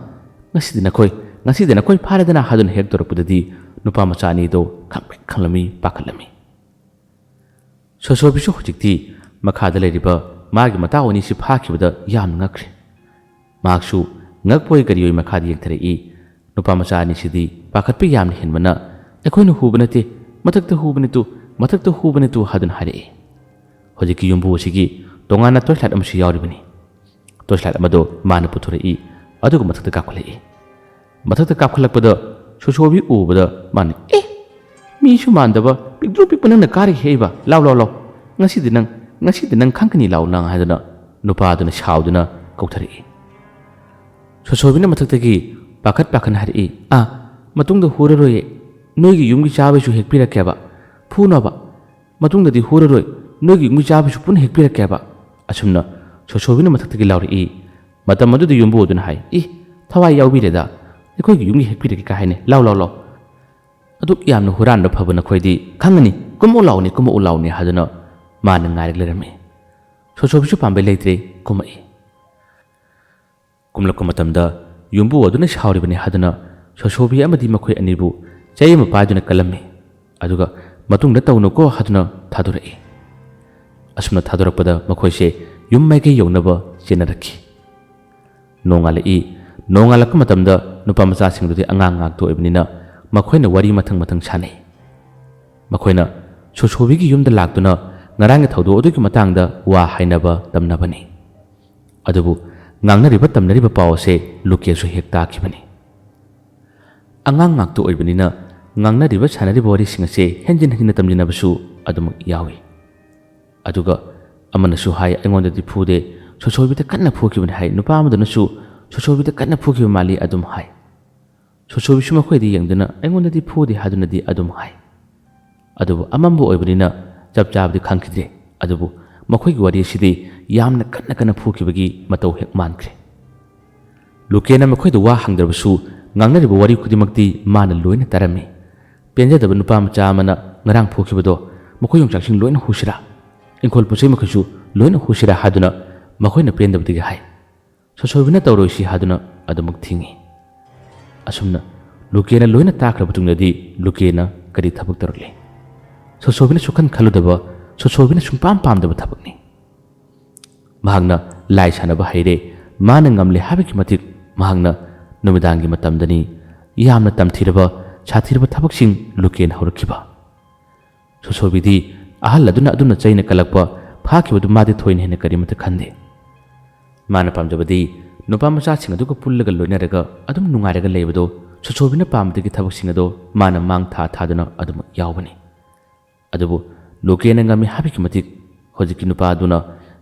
ꯉꯁꯤꯗꯤ ꯅꯈꯣꯏ, ꯉꯁꯤꯗꯤ ꯅꯈꯣꯏ ꯐꯥꯔꯦꯗꯅ" ꯍꯥꯏꯗꯨꯅ ꯍꯦꯛ ꯇꯧꯔꯛꯄꯗꯗꯤ ꯅꯨꯄꯥ ꯃꯆꯥ ꯑꯅꯤꯗꯣ ꯈꯪꯄ꯭ꯔꯦꯛ ꯈꯪꯂꯝꯃꯤ, ꯄꯥꯈꯠꯂꯝꯃꯤ꯫ ꯁꯣꯁꯣꯕꯤꯁꯨ ꯍꯧꯖꯤꯛꯇꯤ ꯃꯈꯥꯗ ꯂꯩꯔꯤꯕ ꯃꯥꯒꯤ ꯃꯇꯥꯎ ꯑꯅꯤꯁꯤ ꯐꯥꯈꯤꯕꯗ ꯌꯥꯝꯅ ꯉꯛꯈ꯭ꯔꯦ꯫ ꯃꯍꯥꯛꯁꯨ ꯉꯛꯄꯣꯏ ꯀꯔꯤꯑꯣꯏ ꯃꯈꯥꯗ ꯌꯦꯡꯊꯔꯛꯏ꯫ ꯅꯨꯄꯥ ꯃꯆꯥ ꯑꯅꯤꯁꯤꯗꯤ ꯄꯥꯈꯠꯄ ꯌꯥꯝꯅ ꯍꯦꯟꯕꯅ, "ꯑꯩꯈꯣꯏꯅ ꯍꯨꯕ ꯅꯠꯇꯦ, ꯃꯊꯛꯇ ꯍꯨꯕꯅꯤ ꯇꯨ, ꯃꯊꯛꯇ ꯍꯨꯕꯅꯤ ꯇꯨ" ꯍꯥꯏꯗꯨꯅ ꯍꯥꯏꯔꯛꯏ꯫ ꯍꯧꯖꯤꯛꯀꯤ ꯌꯨꯝꯕꯨ ꯑꯁꯤꯒꯤ ꯇꯣꯉꯥꯟꯅ ꯇꯣꯔꯆ ꯂꯥꯏꯠ ꯑꯃꯁꯨ ꯌꯥꯎꯔꯤꯕꯅꯤ꯫ ꯇꯣꯔꯆ ꯂꯥꯏꯠ ꯑꯃꯗꯣ ꯃꯥꯅ ꯄꯨꯊꯣꯔꯛꯏ, ꯑꯗꯨꯒ ꯃꯊꯛꯇ ꯀꯥꯞꯈꯠꯂꯛꯏ꯫ ꯃꯊꯛꯇ ꯀꯥꯞꯈꯠꯂꯛꯄꯗ ꯁꯣꯁꯣꯕꯤ ꯎꯕꯗ ꯃꯥꯅ, "ꯑꯦ, ꯃꯤꯁꯨ ꯃꯥꯟꯗꯕ, ꯄꯤꯛꯇ꯭ꯔꯨ ꯄꯤꯛꯄ ꯅꯪꯅ ꯀꯥꯔꯤ ꯍꯦꯛꯏꯕ? ꯂꯥꯎ, ꯂꯥꯎ, ꯂꯥꯎ, ꯉꯁꯤꯗꯤ ꯅꯪ, ꯉꯁꯤꯗꯤ ꯅꯪ ꯈꯪꯒꯅꯤ, ꯂꯥꯎ ꯅꯪ" ꯍꯥꯏꯗꯨꯅ ꯅꯨꯄꯥꯗꯨꯅ ꯁꯥꯎꯗꯨꯅ ꯀꯧꯊꯔꯛꯏ꯫ ꯁꯣꯁꯣꯕꯤꯅ ꯃꯊꯛꯇꯒꯤ ꯄꯥꯈꯠ ꯄꯥꯈꯠꯅ ꯍꯥꯏꯔꯛꯏ, "ꯑꯥ, ꯃꯇꯨꯡꯗ ꯍꯨꯔꯔꯣꯏꯌꯦ, ꯅꯣꯏꯒꯤ ꯌꯨꯝꯒꯤ ꯆꯥꯕꯩꯁꯨ ꯍꯦꯛꯄꯤꯔꯛꯀꯦꯕ, ꯐꯨꯅꯣꯕ, ꯃꯇꯨꯡꯗꯗꯤ ꯍꯨꯔꯔꯣꯏ, ꯅꯣꯏꯒꯤ ꯌꯨꯝꯒꯤ ꯆꯥꯕꯩꯁꯨ ꯄꯨꯟꯅ ꯍꯦꯛꯄꯤꯔꯛꯀꯦꯕ"꯫ ꯑꯁꯨꯝꯅ ꯁꯣꯁꯣꯕꯤꯅ ꯃꯊꯛꯇꯒꯤ ꯂꯥꯎꯔꯛꯏ꯫ ꯃꯇꯝ ꯑꯗꯨꯗ ꯌꯨꯝꯕꯨ ꯑꯗꯨꯅ ꯍꯥꯏ, "ꯏ, ꯊꯋꯥꯏ ꯌꯥꯎꯕꯤꯔꯦꯗ, ꯑꯩꯈꯣꯏꯒꯤ ꯌꯨꯝꯒꯤ ꯍꯦꯛꯄꯤꯔꯛꯀꯦ ꯀꯥ ꯍꯥꯏꯅꯦ, ꯂꯥꯎ, ꯂꯥꯎ, ꯂꯥꯎ꯫ ꯑꯗꯨꯛ ꯌꯥꯝꯅ ꯍꯨꯔꯥꯟꯕ ꯐꯕ ꯅꯈꯣꯏꯗꯤ ꯈꯪꯉꯅꯤ, ꯀꯨꯝꯃꯛꯎ ꯂꯥꯎꯅꯦ, ꯀꯨꯝꯃꯛꯎ ꯂꯥꯎꯅꯦ" ꯍꯥꯏꯗꯨꯅ ꯃꯥꯅ ꯉꯥꯏꯔꯒ ꯂꯩꯔꯝꯃꯤ꯫ ꯁꯣꯁꯣꯕꯤꯁꯨ ꯄꯥꯝꯕꯩ ꯂꯩꯇ꯭ꯔꯦ, ꯀꯨꯝꯃꯛꯏ꯫ ꯀꯨꯝꯂꯛꯄ ꯃꯇꯝꯗ ꯌꯨꯝꯕꯨ ꯑꯗꯨꯅ ꯁꯥꯎꯔꯤꯕꯅꯤ ꯍꯥꯏꯗꯨꯅ ꯁꯣꯁꯣꯕꯤ ꯑꯃꯗꯤ ꯃꯈꯣꯏ ꯑꯅꯤꯕꯨ ꯆꯩ ꯑꯃ ꯄꯥꯏꯗꯨꯅ ꯀꯜꯂꯝꯃꯤ, ꯑꯗꯨꯒ "ꯃꯇꯨꯡꯗ ꯇꯧꯅꯨꯀꯣ" ꯍꯥꯏꯗꯨꯅ ꯊꯥꯗꯣꯔꯛꯏ꯫ ꯑꯁꯨꯝꯅ ꯊꯥꯗꯣꯔꯛꯄꯗ ꯃꯈꯣꯏꯁꯦ ꯌꯨꯝ ꯃꯥꯏꯀꯩ ꯌꯧꯅꯕ ꯆꯦꯟꯅꯔꯛꯈꯤ꯫ ꯅꯣꯡꯉꯥꯜꯂꯛꯏ꯫ ꯅꯣꯡꯉꯥꯜꯂꯛꯄ ꯃꯇꯝꯗ ꯅꯨꯄꯥ ꯃꯆꯥꯁꯤꯡꯗꯨꯗꯤ ꯑꯉꯥꯡ ꯉꯥꯛꯇ ꯑꯣꯏꯕꯅꯤꯅ ꯃꯈꯣꯏꯅ ꯋꯥꯔꯤ ꯃꯊꯪ ꯃꯊꯪ ꯁꯥꯟꯅꯩ꯫ ꯃꯈꯣꯏꯅ ꯁꯣꯁꯣꯕꯤꯒꯤ ꯌꯨꯝꯗ ꯂꯥꯛꯇꯨꯅ ꯉꯔꯥꯡꯒꯤ ꯊꯧꯗꯣꯛ ꯑꯗꯨꯒꯤ ꯃꯇꯥꯡꯗ ꯋꯥ ꯍꯥꯏꯅꯕ ꯇꯝꯅꯕꯅꯤ꯫ ꯑꯗꯨꯕꯨ ꯉꯥꯡꯅꯔꯤꯕ ꯇꯝꯅꯔꯤꯕ ꯄꯥꯎ ꯑꯁꯦ ꯂꯨꯀꯦꯁꯨ ꯍꯦꯛ ꯇꯥꯈꯤꯕꯅꯤ꯫ ꯑꯉꯥꯡ ꯉꯥꯛꯇ ꯑꯣꯏꯕꯅꯤꯅ ꯉꯥꯡꯅꯔꯤꯕ ꯁꯥꯟꯅꯔꯤꯕ ꯋꯥꯔꯤꯁꯤꯡ ꯑꯁꯦ ꯍꯦꯟꯖꯤꯟ ꯍꯦꯟꯖꯤꯟꯅ ꯇꯝꯖꯤꯟꯅꯕꯁꯨ ꯑꯗꯨꯃꯛ ꯌꯥꯎꯏ꯫ ꯑꯗꯨꯒ ꯑꯃꯅꯁꯨ ꯍꯥꯏ, "ꯑꯩꯉꯣꯟꯗꯗꯤ ꯐꯨꯗꯦ, ꯁꯣꯁꯣꯏꯕꯤꯗ ꯀꯟꯅ ꯐꯨꯈꯤꯕꯅꯤ" ꯍꯥꯏ, ꯅꯨꯄꯥ ꯑꯃꯗꯨꯅꯁꯨ "ꯁꯣꯁꯣꯏꯕꯤꯗ ꯀꯟꯅ ꯐꯨꯈꯤꯕ ꯃꯥꯜꯂꯤ" ꯑꯗꯨꯝ ꯍꯥꯏ꯫ ꯁꯣꯁꯣꯏꯕꯤꯁꯨ ꯃꯈꯣꯏꯗ ꯌꯦꯡꯗꯨꯅ "ꯑꯩꯉꯣꯟꯗꯗꯤ ꯐꯨꯗꯦ" ꯍꯥꯏꯗꯨꯅꯗꯤ ꯑꯗꯨꯝ ꯍꯥꯏ꯫ ꯑꯗꯨꯕꯨ ꯑꯃꯝꯕ ꯑꯣꯏꯕꯅꯤꯅ ꯆꯞ ꯆꯥꯕꯗꯤ ꯈꯪꯈꯤꯗ꯭ꯔꯦ꯫ ꯑꯗꯨꯕꯨ ꯃꯈꯣꯏꯒꯤ ꯋꯥꯔꯤ ꯑꯁꯤꯗꯤ ꯌꯥꯝꯅ ꯀꯟꯅ ꯀꯟꯅ ꯐꯨꯈꯤꯕꯒꯤ ꯃꯇꯧ ꯍꯦꯛ ꯃꯥꯟꯈ꯭ꯔꯦ꯫ ꯂꯨꯀꯦꯅ ꯃꯈꯣꯏꯗ ꯋꯥ ꯍꯪꯗ꯭ꯔꯕꯁꯨ ꯉꯥꯡꯅꯔꯤꯕ ꯋꯥꯔꯤ ꯈꯨꯗꯤꯡꯃꯛꯇꯤ ꯃꯥꯅ ꯂꯣꯏꯅ ꯇꯥꯔꯝꯃꯤ꯫ ꯄꯦꯟꯖꯗꯕ ꯅꯨꯄꯥ ꯃꯆꯥ ꯑꯃꯅ ꯉꯔꯥꯡ ꯐꯨꯈꯤꯕꯗꯣ ꯃꯈꯣꯏ ꯌꯣꯡꯆꯥꯛꯁꯤꯡ ꯂꯣꯏꯅ ꯍꯨꯁꯤꯔꯥ, ꯏꯪꯈꯣꯜ ꯄꯣꯠꯆꯩ ꯃꯈꯩꯁꯨ ꯂꯣꯏꯅ ꯍꯨꯁꯤꯔꯥ ꯍꯥꯏꯗꯨꯅ ꯃꯈꯣꯏꯅ ꯄꯦꯟꯗꯕꯗꯒꯤ ꯍꯥꯏ꯫ ꯁꯣꯁꯣꯏꯕꯤꯅ ꯇꯧꯔꯣꯏꯁꯤ ꯍꯥꯏꯗꯨꯅ ꯑꯗꯨꯃꯛ ꯊꯤꯡꯏ꯫ ꯑꯁꯨꯝꯅ ꯂꯨꯀꯦꯅ ꯂꯣꯏꯅ ꯇꯥꯈ꯭ꯔꯕ ꯇꯨꯡꯗꯗꯤ ꯂꯨꯀꯦꯅ ꯀꯔꯤ ꯊꯕꯛ ꯇꯧꯔꯛꯂꯤ? ꯁꯣꯁꯣꯏꯕꯤꯅ ꯁꯨꯛꯈꯟ ꯈꯜꯂꯨꯗꯕ, ꯁꯣꯁꯣꯏꯕꯤꯅ ꯁꯨꯡꯄꯥꯝ ꯄꯥꯝꯗꯕ ꯊꯕꯛꯅꯤ꯫ ꯃꯍꯥꯛꯅ ꯂꯥꯏ ꯁꯥꯟꯅꯕ ꯍꯩꯔꯦ, ꯃꯥꯅ ꯉꯝꯂꯦ ꯍꯥꯏꯕꯒꯤ ꯃꯇꯤꯛ ꯃꯍꯥꯛꯅ ꯅꯨꯃꯤꯗꯥꯡꯒꯤ ꯃꯇꯝꯗꯅꯤ ꯌꯥꯝꯅ ꯇꯝꯊꯤꯔꯕ, ꯁꯥꯊꯤꯔꯕ ꯊꯕꯛꯁꯤꯡ ꯂꯨꯀꯦꯅ ꯍꯧꯔꯛꯈꯤꯕ꯫ ꯁꯣꯁꯣꯕꯤꯗꯤ ꯑꯍꯜ ꯑꯗꯨꯅ ꯑꯗꯨꯝꯅ ꯆꯩꯅ ꯀꯜꯂꯛꯄ ꯐꯥꯈꯤꯕꯗꯨ ꯃꯥꯗꯤ ꯊꯣꯏꯅ ꯍꯦꯟꯅ ꯀꯔꯤꯃꯠꯇ ꯈꯟꯗꯦ꯫ ꯃꯥꯅ ꯄꯥꯝꯖꯕꯗꯤ ꯅꯨꯄꯥ ꯃꯆꯥꯁꯤꯡ ꯑꯗꯨꯒ ꯄꯨꯜꯂꯒ ꯂꯣꯏꯅꯔꯒ ꯑꯗꯨꯝ ꯅꯨꯡꯉꯥꯏꯔꯒ ꯂꯩꯕꯗꯣ ꯁꯣꯁꯣꯕꯤꯅ ꯄꯥꯝꯕꯗꯒꯤ ꯊꯕꯛꯁꯤꯡ ꯑꯗꯣ ꯃꯥꯅ ꯃꯥꯡ ꯊꯥ ꯊꯥꯗꯨꯅ ꯑꯗꯨꯃꯛ ꯌꯥꯎꯕꯅꯤ꯫ ꯑꯗꯨꯕꯨ ꯂꯨꯀꯦꯅ ꯉꯝꯃꯤ ꯍꯥꯏꯕꯒꯤ ꯃꯇꯤꯛ ꯍꯧꯖꯤꯛꯀꯤ ꯅꯨꯄꯥ ꯑꯗꯨꯅ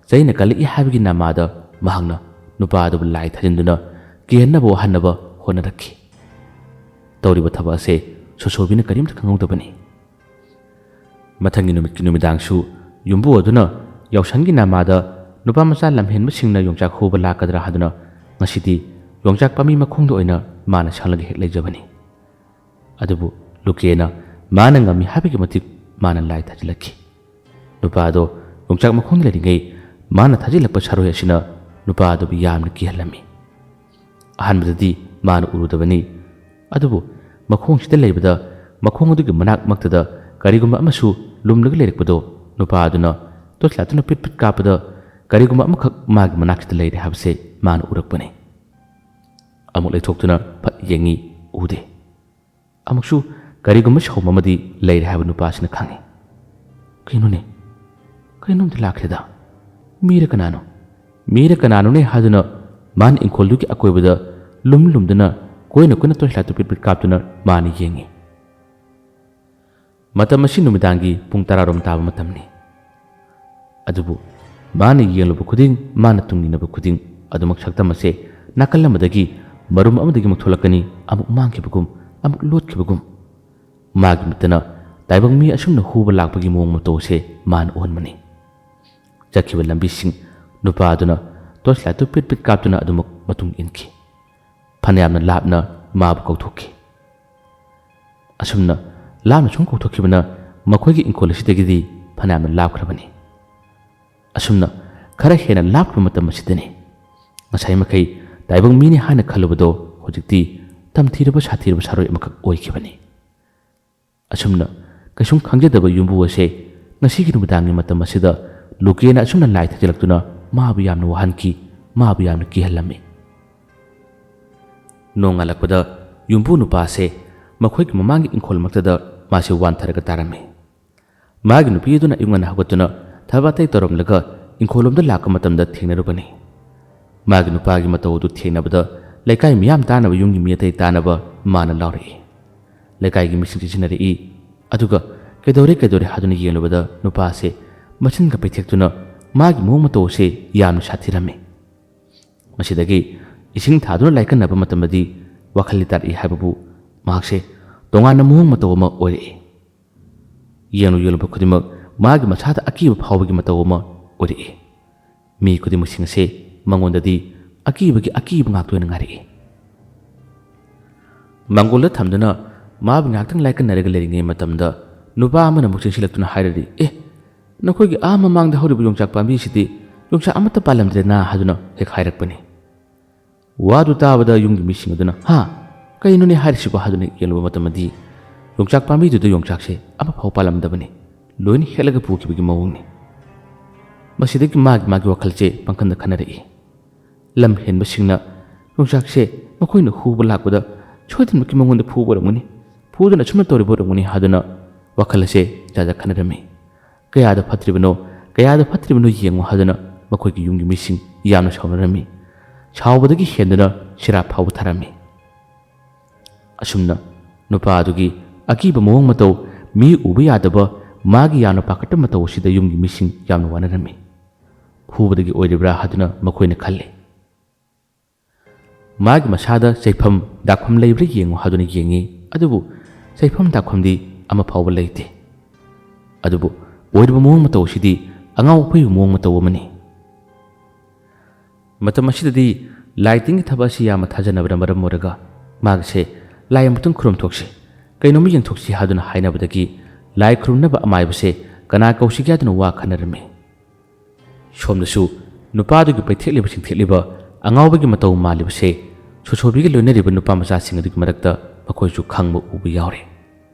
ꯆꯩꯅ ꯀꯜꯂꯛꯏ ꯍꯥꯏꯕꯒꯤ ꯅꯃꯥꯗ ꯃꯍꯥꯛꯅ ꯅꯨꯄꯥ ꯑꯗꯨꯕꯨ ꯂꯥꯏ ꯊꯥꯖꯤꯟꯗꯨꯅ ꯀꯤꯍꯟꯅꯕ ꯋꯥꯍꯟꯅꯕ ꯍꯣꯠꯅꯔꯛꯈꯤ꯫ ꯇꯧꯔꯤꯕ ꯊꯕꯛ ꯑꯁꯦ ꯁꯣꯁꯣꯕꯤꯅ ꯀꯔꯤꯝꯇ ꯈꯪꯍꯧꯗꯕꯅꯤ꯫ ꯃꯊꯪꯒꯤ ꯅꯨꯃꯤꯠꯀꯤ ꯅꯨꯃꯤꯗꯥꯡꯁꯨ ꯌꯨꯝꯕꯨ ꯑꯗꯨꯅ ꯌꯥꯎꯁꯪꯒꯤ ꯅꯃꯥꯗ ꯅꯨꯄꯥ ꯃꯆꯥ ꯂꯝꯍꯦꯟꯕꯁꯤꯡꯅ ꯌꯣꯡꯆꯥꯛ ꯍꯨꯕ ꯂꯥꯛꯀꯗ꯭ꯔꯥ ꯍꯥꯏꯗꯨꯅ ꯉꯁꯤꯗꯤ ꯌꯣꯡꯆꯥꯛ ꯄꯥꯝꯕꯤ ꯃꯈꯣꯡꯗ ꯑꯣꯏꯅ ꯃꯥꯅ ꯁꯪꯂꯒ ꯍꯦꯛ ꯂꯩꯖꯕꯅꯤ꯫ ꯑꯗꯨꯕꯨ ꯂꯨꯀꯦꯅ ꯃꯥꯅ ꯉꯝꯃꯤ ꯍꯥꯏꯕꯒꯤ ꯃꯇꯤꯛ ꯃꯥꯅ ꯂꯥꯏ ꯊꯥꯖꯤꯜꯂꯛꯈꯤ꯫ ꯅꯨꯄꯥ ꯑꯗꯣ ꯌꯣꯡꯆꯥꯛ ꯃꯈꯣꯡꯗ ꯂꯩꯔꯤꯉꯩ ꯃꯥꯅ ꯊꯥꯖꯤꯜꯂꯛꯄ ꯁꯥꯔꯣꯏ ꯑꯁꯤꯅ ꯅꯨꯄꯥ ꯑꯗꯨꯕꯨ ꯌꯥꯝꯅ ꯀꯤꯍꯜꯂꯝꯃꯤ꯫ ꯑꯍꯥꯟꯕꯗꯗꯤ ꯃꯥꯅ ꯎꯔꯨꯗꯕꯅꯤ꯫ ꯑꯗꯨꯕꯨ ꯃꯈꯣꯡꯁꯤꯗ ꯂꯩꯕꯗ ꯃꯈꯣꯡ ꯑꯗꯨꯒꯤ ꯃꯅꯥꯛꯃꯛꯇꯗ ꯀꯔꯤꯒꯨꯝꯕ ꯑꯃꯁꯨ ꯂꯨꯝꯂꯒ ꯂꯩꯔꯛꯄꯗꯣ ꯅꯨꯄꯥ ꯑꯗꯨꯅ ꯇꯣꯔꯆ ꯂꯥꯏꯠꯇꯨꯅ ꯄꯤꯠ ꯄꯤꯠ ꯀꯥꯞꯄꯗ ꯀꯔꯤꯒꯨꯝꯕ ꯑꯃꯈꯛ ꯃꯥꯒꯤ ꯃꯅꯥꯛꯁꯤꯗ ꯂꯩꯔꯦ ꯍꯥꯏꯕꯁꯦ ꯃꯥꯅ ꯎꯔꯛꯄꯅꯤ꯫ ꯑꯃꯨꯛ ꯂꯩꯊꯣꯛꯇꯨꯅ ꯐꯠ ꯌꯦꯡꯉꯤ, ꯎꯗꯦ꯫ ꯑꯃꯨꯛꯁꯨ ꯀꯔꯤꯒꯨꯝꯕ ꯁꯥꯎꯝ ꯑꯃꯗꯤ ꯂꯩꯔꯦ ꯍꯥꯏꯕ ꯅꯨꯄꯥꯁꯤꯅ ꯈꯪꯏ꯫ "ꯀꯩꯅꯣꯅꯦ? ꯀꯩꯅꯣꯝꯗꯤ ꯂꯥꯛꯈ꯭ꯔꯦꯗ꯫ ꯃꯤꯔ ꯀꯅꯥꯅꯣ? ꯃꯤꯔ ꯀꯅꯥꯅꯣꯅꯦ?" ꯍꯥꯏꯗꯨꯅ ꯃꯥꯅ ꯏꯪꯈꯣꯜꯗꯨꯒꯤ ꯑꯀꯣꯏꯕꯗ ꯂꯨꯝ ꯂꯨꯝꯗꯨꯅ ꯀꯣꯏꯅ ꯀꯣꯏꯅ ꯇꯣꯔꯆ ꯂꯥꯏꯠꯇꯨ ꯄꯤꯠ ꯄꯤꯠ ꯀꯥꯞꯇꯨꯅ ꯃꯥꯅ ꯌꯦꯡꯉꯤ꯫ ꯃꯇꯝ ꯑꯁꯤ ꯅꯨꯃꯤꯗꯥꯡꯒꯤ ꯄꯨꯡ ꯇꯔꯥꯔꯣꯝ ꯇꯥꯕ ꯃꯇꯝꯅꯤ꯫ ꯑꯗꯨꯕꯨ ꯃꯥꯅ ꯌꯦꯡꯂꯨꯕ ꯈꯨꯗꯤꯡ, ꯃꯥꯅ ꯇꯨꯡ ꯏꯟꯅꯕ ꯈꯨꯗꯤꯡ ꯑꯗꯨꯃꯛ ꯁꯛꯇꯝ ꯑꯁꯦ ꯅꯥꯀꯜ ꯑꯃꯗꯒꯤ, ꯃꯔꯨꯝ ꯑꯃꯗꯒꯤ ꯑꯃꯨꯛ ꯊꯣꯛꯂꯛꯀꯅꯤ, ꯑꯃꯨꯛ ꯃꯥꯡꯈꯤꯕꯒꯨꯝ, ꯑꯃꯨꯛ ꯂꯣꯠꯈꯤꯕꯒꯨꯝ꯫ ꯃꯥꯒꯤ ꯃꯤꯠꯇꯅ ꯇꯥꯏꯕꯪ ꯃꯤ ꯑꯁꯨꯝꯅ ꯍꯨꯕ ꯂꯥꯛꯄꯒꯤ ꯃꯑꯣꯡ ꯃꯇꯧ ꯑꯁꯦ ꯃꯥꯅ ꯎꯍꯟꯕꯅꯤ꯫ ꯆꯠꯈꯤꯕ ꯂꯝꯕꯤꯁꯤꯡ ꯅꯨꯄꯥ ꯑꯗꯨꯅ ꯇꯣꯔꯆ ꯂꯥꯏꯠꯇꯨ ꯄꯤꯠ ꯄꯤꯠ ꯀꯥꯞꯇꯨꯅ ꯑꯗꯨꯃꯛ ꯃꯇꯨꯡ ꯏꯟꯈꯤ꯫ ꯐꯅꯌꯥꯝꯅ ꯂꯥꯞꯅ ꯃꯥꯕꯨ ꯀꯧꯊꯣꯛꯈꯤ꯫ ꯑꯁꯨꯝꯅ ꯂꯥꯞꯅ ꯁꯨꯝ ꯀꯧꯊꯣꯛꯈꯤꯕꯅ ꯃꯈꯣꯏꯒꯤ ꯏꯪꯈꯣꯜ ꯑꯁꯤꯗꯒꯤꯗꯤ ꯐꯅꯌꯥꯝꯅ ꯂꯥꯞꯈ꯭ꯔꯕꯅꯤ꯫ ꯑꯁꯨꯝꯅ ꯈꯔ ꯍꯦꯟꯅ ꯂꯥꯞꯈ꯭ꯔꯕ ꯃꯇꯝ ꯑꯁꯤꯗꯅꯤ ꯉꯁꯥꯏ ꯃꯈꯩ ꯇꯥꯏꯕꯪ ꯃꯤꯅꯤ ꯍꯥꯏꯅ ꯈꯜꯂꯨꯕꯗꯣ ꯍꯧꯖꯤꯛꯇꯤ ꯇꯝꯊꯤꯔꯕ ꯁꯥꯊꯤꯔꯕ ꯁꯥꯔꯣꯏ ꯑꯃꯈꯛ ꯑꯣꯏꯈꯤꯕꯅꯤ꯫ ꯑꯁꯨꯝꯅ ꯀꯩꯁꯨꯝ ꯈꯪꯖꯗꯕ ꯌꯨꯝꯕꯨ ꯑꯁꯦ ꯉꯁꯤꯒꯤ ꯅꯨꯃꯤꯗꯥꯡꯒꯤ ꯃꯇꯝ ꯑꯁꯤꯗ ꯂꯨꯀꯦꯅ ꯑꯁꯨꯝꯅ ꯂꯥꯏ ꯊꯦꯛꯆꯤꯜꯂꯛꯇꯨꯅ ꯃꯥꯕꯨ ꯌꯥꯝꯅ ꯋꯥꯍꯟꯈꯤ, ꯃꯥꯕꯨ ꯌꯥꯝꯅ ꯀꯤꯍꯜꯂꯝꯃꯤ꯫ ꯅꯣꯡꯉꯥꯜꯂꯛꯄꯗ ꯌꯨꯝꯕꯨ ꯅꯨꯄꯥ ꯑꯁꯦ ꯃꯈꯣꯏꯒꯤ ꯃꯃꯥꯡꯒꯤ ꯏꯪꯈꯣꯜꯃꯛꯇꯗ ꯃꯥꯁꯦ ꯋꯥꯟꯊꯔꯒ ꯇꯥꯔꯝꯃꯤ꯫ ꯃꯥꯒꯤ ꯅꯨꯄꯤ ꯑꯗꯨꯅ ꯑꯌꯨꯛ ꯉꯟꯅ ꯍꯧꯒꯠꯇꯨꯅ ꯊꯕꯛ ꯑꯇꯩ ꯇꯧꯔꯝꯂꯒ ꯏꯪꯈꯣꯜꯂꯣꯝꯗ ꯂꯥꯛꯄ ꯃꯇꯝꯗ ꯊꯦꯡꯅꯔꯨꯕꯅꯤ꯫ ꯃꯥꯒꯤ ꯅꯨꯄꯥꯒꯤ ꯃꯇꯧ ꯑꯗꯨ ꯊꯦꯡꯅꯕꯗ ꯂꯩꯀꯥꯏ ꯃꯤꯌꯥꯝ ꯇꯥꯅꯕ ꯌꯨꯝꯒꯤ ꯃꯤ ꯑꯇꯩ ꯇꯥꯅꯕ ꯃꯥꯅ ꯂꯥꯎꯔꯛꯏ꯫ ꯂꯩꯀꯥꯏꯒꯤ ꯃꯤꯁꯤꯡ ꯆꯦꯟꯁꯤꯟꯅꯔꯛꯏ꯫ ꯑꯗꯨꯒ "ꯀꯩꯗꯧꯔꯦ, ꯀꯩꯗꯧꯔꯦ?" ꯍꯥꯏꯗꯨꯅ ꯌꯦꯡꯂꯨꯕꯗ ꯅꯨꯄꯥ ꯑꯁꯦ ꯃꯆꯤꯟꯒ ꯄꯩꯊꯦꯛꯇꯨꯅ ꯃꯥꯒꯤ ꯃꯑꯣꯡ ꯃꯇꯧ ꯑꯁꯦ ꯌꯥꯝꯅ ꯁꯥꯊꯤꯔꯝꯃꯤ꯫ ꯃꯁꯤꯗꯒꯤ ꯏꯁꯤꯡ ꯊꯥꯗꯨꯅ ꯂꯥꯏꯀꯠꯅꯕ ꯃꯇꯝꯗꯗꯤ ꯋꯥꯈꯜ ꯂꯩꯇꯥꯔꯛꯏ ꯍꯥꯏꯕꯕꯨ ꯃꯍꯥꯛꯁꯦ ꯇꯣꯉꯥꯟꯅ ꯃꯑꯣꯡ ꯃꯇꯧ ꯑꯃ ꯑꯣꯏꯔꯛꯏ꯫ ꯌꯦꯡꯂꯨ ꯌꯦꯡꯂꯨꯕ ꯈꯨꯗꯤꯡꯃꯛ ꯃꯥꯒꯤ ꯃꯁꯥꯗ ꯑꯀꯤꯕ ꯐꯥꯎꯕꯒꯤ ꯃꯇꯧ ꯑꯃ ꯑꯣꯏꯔꯛꯏ꯫ ꯃꯤ ꯈꯨꯗꯤꯡꯃꯛꯁꯤꯡ ꯑꯁꯦ ꯃꯉꯣꯟꯗꯗꯤ ꯑꯀꯤꯕꯒꯤ ꯑꯀꯤꯕ ꯉꯥꯛꯇ ꯑꯣꯏꯅ ꯉꯥꯏꯔꯛꯏ꯫ ꯃꯥꯡꯒꯣꯜꯗ ꯊꯝꯗꯨꯅ ꯃꯥꯕꯨ ꯉꯥꯏꯍꯥꯛꯇꯪ ꯂꯥꯏꯀꯠꯅꯔꯒ ꯂꯩꯔꯤꯉꯩ ꯃꯇꯝꯗ ꯅꯨꯄꯥ ꯑꯃꯅ ꯑꯃꯨꯛ ꯆꯦꯟꯁꯤꯜꯂꯛꯇꯨꯅ ꯍꯥꯏꯔꯛꯏ, "ꯑꯦ, ꯅꯈꯣꯏꯒꯤ ꯑꯥ ꯃꯃꯥꯡꯗ ꯍꯧꯔꯤꯕ ꯌꯣꯡꯆꯥꯛ ꯄꯥꯝꯕꯤꯁꯤꯗꯤ ꯌꯣꯡꯆꯥꯛ ꯑꯃꯠꯇ ꯄꯥꯜꯂꯝꯗ꯭ꯔꯦꯅ?" ꯍꯥꯏꯗꯨꯅ ꯍꯦꯛ ꯍꯥꯏꯔꯛꯄꯅꯤ꯫ ꯋꯥꯗꯨ ꯇꯥꯕꯗ ꯌꯨꯝꯒꯤ ꯃꯤꯁꯤꯡ ꯑꯗꯨꯅ, "ꯍꯥ? ꯀꯩꯅꯣꯅꯦ ꯍꯥꯏꯔꯤꯁꯤꯕꯣ?" ꯍꯥꯏꯗꯨꯅ ꯌꯦꯡꯂꯨꯕ ꯃꯇꯝꯗꯗꯤ ꯌꯣꯡꯆꯥꯛ ꯄꯥꯝꯕꯤꯗꯨꯗ ꯌꯣꯡꯆꯥꯛꯁꯦ ꯑꯃꯐꯥꯎ ꯄꯥꯜꯂꯝꯗꯕꯅꯤ꯫ ꯂꯣꯏꯅ ꯍꯦꯛꯂꯒ ꯄꯨꯈꯤꯕꯒꯤ ꯃꯑꯣꯡꯅꯤ꯫ ꯃꯁꯤꯗꯒꯤ ꯃꯥꯒꯤ ꯃꯥꯒꯤ ꯋꯥꯈꯜꯁꯦ ꯄꯪꯈꯟꯗ ꯈꯟꯅꯔꯛꯏ꯫ ꯂꯝ ꯍꯦꯟꯕꯁꯤꯡꯅ ꯌꯣꯡꯆꯥꯛꯁꯦ ꯃꯈꯣꯏꯅ ꯍꯨꯕ ꯂꯥꯛꯄꯗ ꯁꯣꯏꯗꯅꯃꯛꯀꯤ ꯃꯉꯣꯟꯗ ꯐꯨꯕ ꯑꯣꯏꯔꯝꯒꯅꯤ, ꯐꯨꯗꯨꯅ ꯑꯁꯨꯝꯅ ꯇꯧꯔꯤꯕ ꯑꯣꯏꯔꯝꯒꯅꯤ ꯍꯥꯏꯗꯨꯅ ꯋꯥꯈꯜ ꯑꯁꯦ ꯖꯥꯠ ꯖꯥꯠ ꯈꯟꯅꯔꯝꯃꯤ꯫ "ꯀꯌꯥꯗ ꯐꯠꯇ꯭ꯔꯤꯕꯅꯣ, ꯀꯌꯥꯗ ꯐꯠꯇ꯭ꯔꯤꯕꯅꯣ ꯌꯦꯡꯉꯨ" ꯍꯥꯏꯗꯨꯅ ꯃꯈꯣꯏꯒꯤ ꯌꯨꯝꯒꯤ ꯃꯤꯁꯤꯡ ꯌꯥꯝꯅ ꯁꯥꯎꯅꯔꯝꯃꯤ꯫ ꯁꯥꯎꯕꯗꯒꯤ ꯍꯦꯟꯗꯨꯅ ꯁꯤꯔꯥ ꯐꯥꯎꯕ ꯊꯥꯔꯝꯃꯤ꯫ ꯑꯁꯨꯝꯅ ꯅꯨꯄꯥ ꯑꯗꯨꯒꯤ ꯑꯀꯤꯕ ꯃꯑꯣꯡ ꯃꯇꯧ, ꯃꯤ ꯎꯕ ꯌꯥꯗꯕ, ꯃꯥꯒꯤ ꯌꯥꯝꯅ ꯄꯥꯈꯠꯄ ꯃꯇꯧ ꯑꯁꯤꯗ ꯌꯨꯝꯒꯤ ꯃꯤꯁꯤꯡ ꯌꯥꯝꯅ ꯋꯥꯅꯔꯝꯃꯤ꯫ ꯍꯨꯕꯗꯒꯤ ꯑꯣꯏꯔꯤꯕ꯭ꯔꯥ ꯍꯥꯏꯗꯨꯅ ꯃꯈꯣꯏꯅ ꯈꯜꯂꯤ꯫ ꯃꯥꯒꯤ ꯃꯁꯥꯗ ꯆꯩꯐꯝ, ꯗꯥꯛꯐꯝ ꯂꯩꯕ꯭ꯔꯥ ꯌꯦꯡꯉꯨ ꯍꯥꯏꯗꯨꯅ ꯌꯦꯡꯉꯤ, ꯑꯗꯨꯕꯨ ꯆꯩꯐꯝ ꯗꯥꯛꯐꯝꯗꯤ ꯑꯃ ꯐꯥꯎꯕ ꯂꯩꯇꯦ꯫ ꯑꯗꯨꯕꯨ ꯑꯣꯏꯔꯤꯕ ꯃꯑꯣꯡ ꯃꯇꯧ ꯑꯁꯤꯗꯤ ꯑꯉꯥꯎ ꯑꯐꯩꯕ ꯃꯑꯣꯡ ꯃꯇꯧ ꯑꯃꯅꯤ꯫ ꯃꯇꯝ ꯑꯁꯤꯗꯗꯤ ꯂꯥꯏ ꯇꯤꯟꯒꯤ ꯊꯕꯛ ꯑꯁꯤ ꯌꯥꯝꯅ ꯊꯥꯖꯅꯕꯅ ꯃꯔꯝ ꯑꯣꯏꯔꯒ ꯃꯥꯒꯤꯁꯦ ꯂꯥꯏ ꯑꯃꯨꯛꯇꯪ ꯈꯨꯔꯨꯝꯊꯣꯛꯁꯤ, ꯀꯩꯅꯣꯝꯃ ꯌꯦꯡꯊꯣꯛꯁꯤ ꯍꯥꯏꯗꯨꯅ ꯍꯥꯏꯅꯕꯗꯒꯤ ꯂꯥꯏ ꯈꯨꯔꯨꯝꯅꯕ ꯑꯃꯥꯏꯕꯁꯦ ꯀꯅꯥ ꯀꯧꯁꯤꯒꯦ ꯍꯥꯏꯗꯨꯅ ꯋꯥ ꯈꯟꯅꯔꯝꯃꯤ꯫ ꯁꯣꯝꯗꯁꯨ ꯅꯨꯄꯥꯗꯨꯒꯤ ꯄꯩꯊꯦꯛꯂꯤꯕ ꯆꯤꯡꯊꯦꯛꯂꯤꯕ ꯑꯉꯥꯎꯕꯒꯤ ꯃꯇꯧ ꯃꯥꯜꯂꯤꯕꯁꯦ ꯁꯣꯁꯣꯕꯤꯒ ꯂꯣꯏꯅꯔꯤꯕ ꯅꯨꯄꯥ ꯃꯆꯥꯁꯤꯡ ꯑꯗꯨꯒꯤ ꯃꯔꯛꯇ ꯃꯈꯣꯏꯁꯨ ꯈꯪꯕ ꯎꯕ ꯌꯥꯎꯔꯦ꯫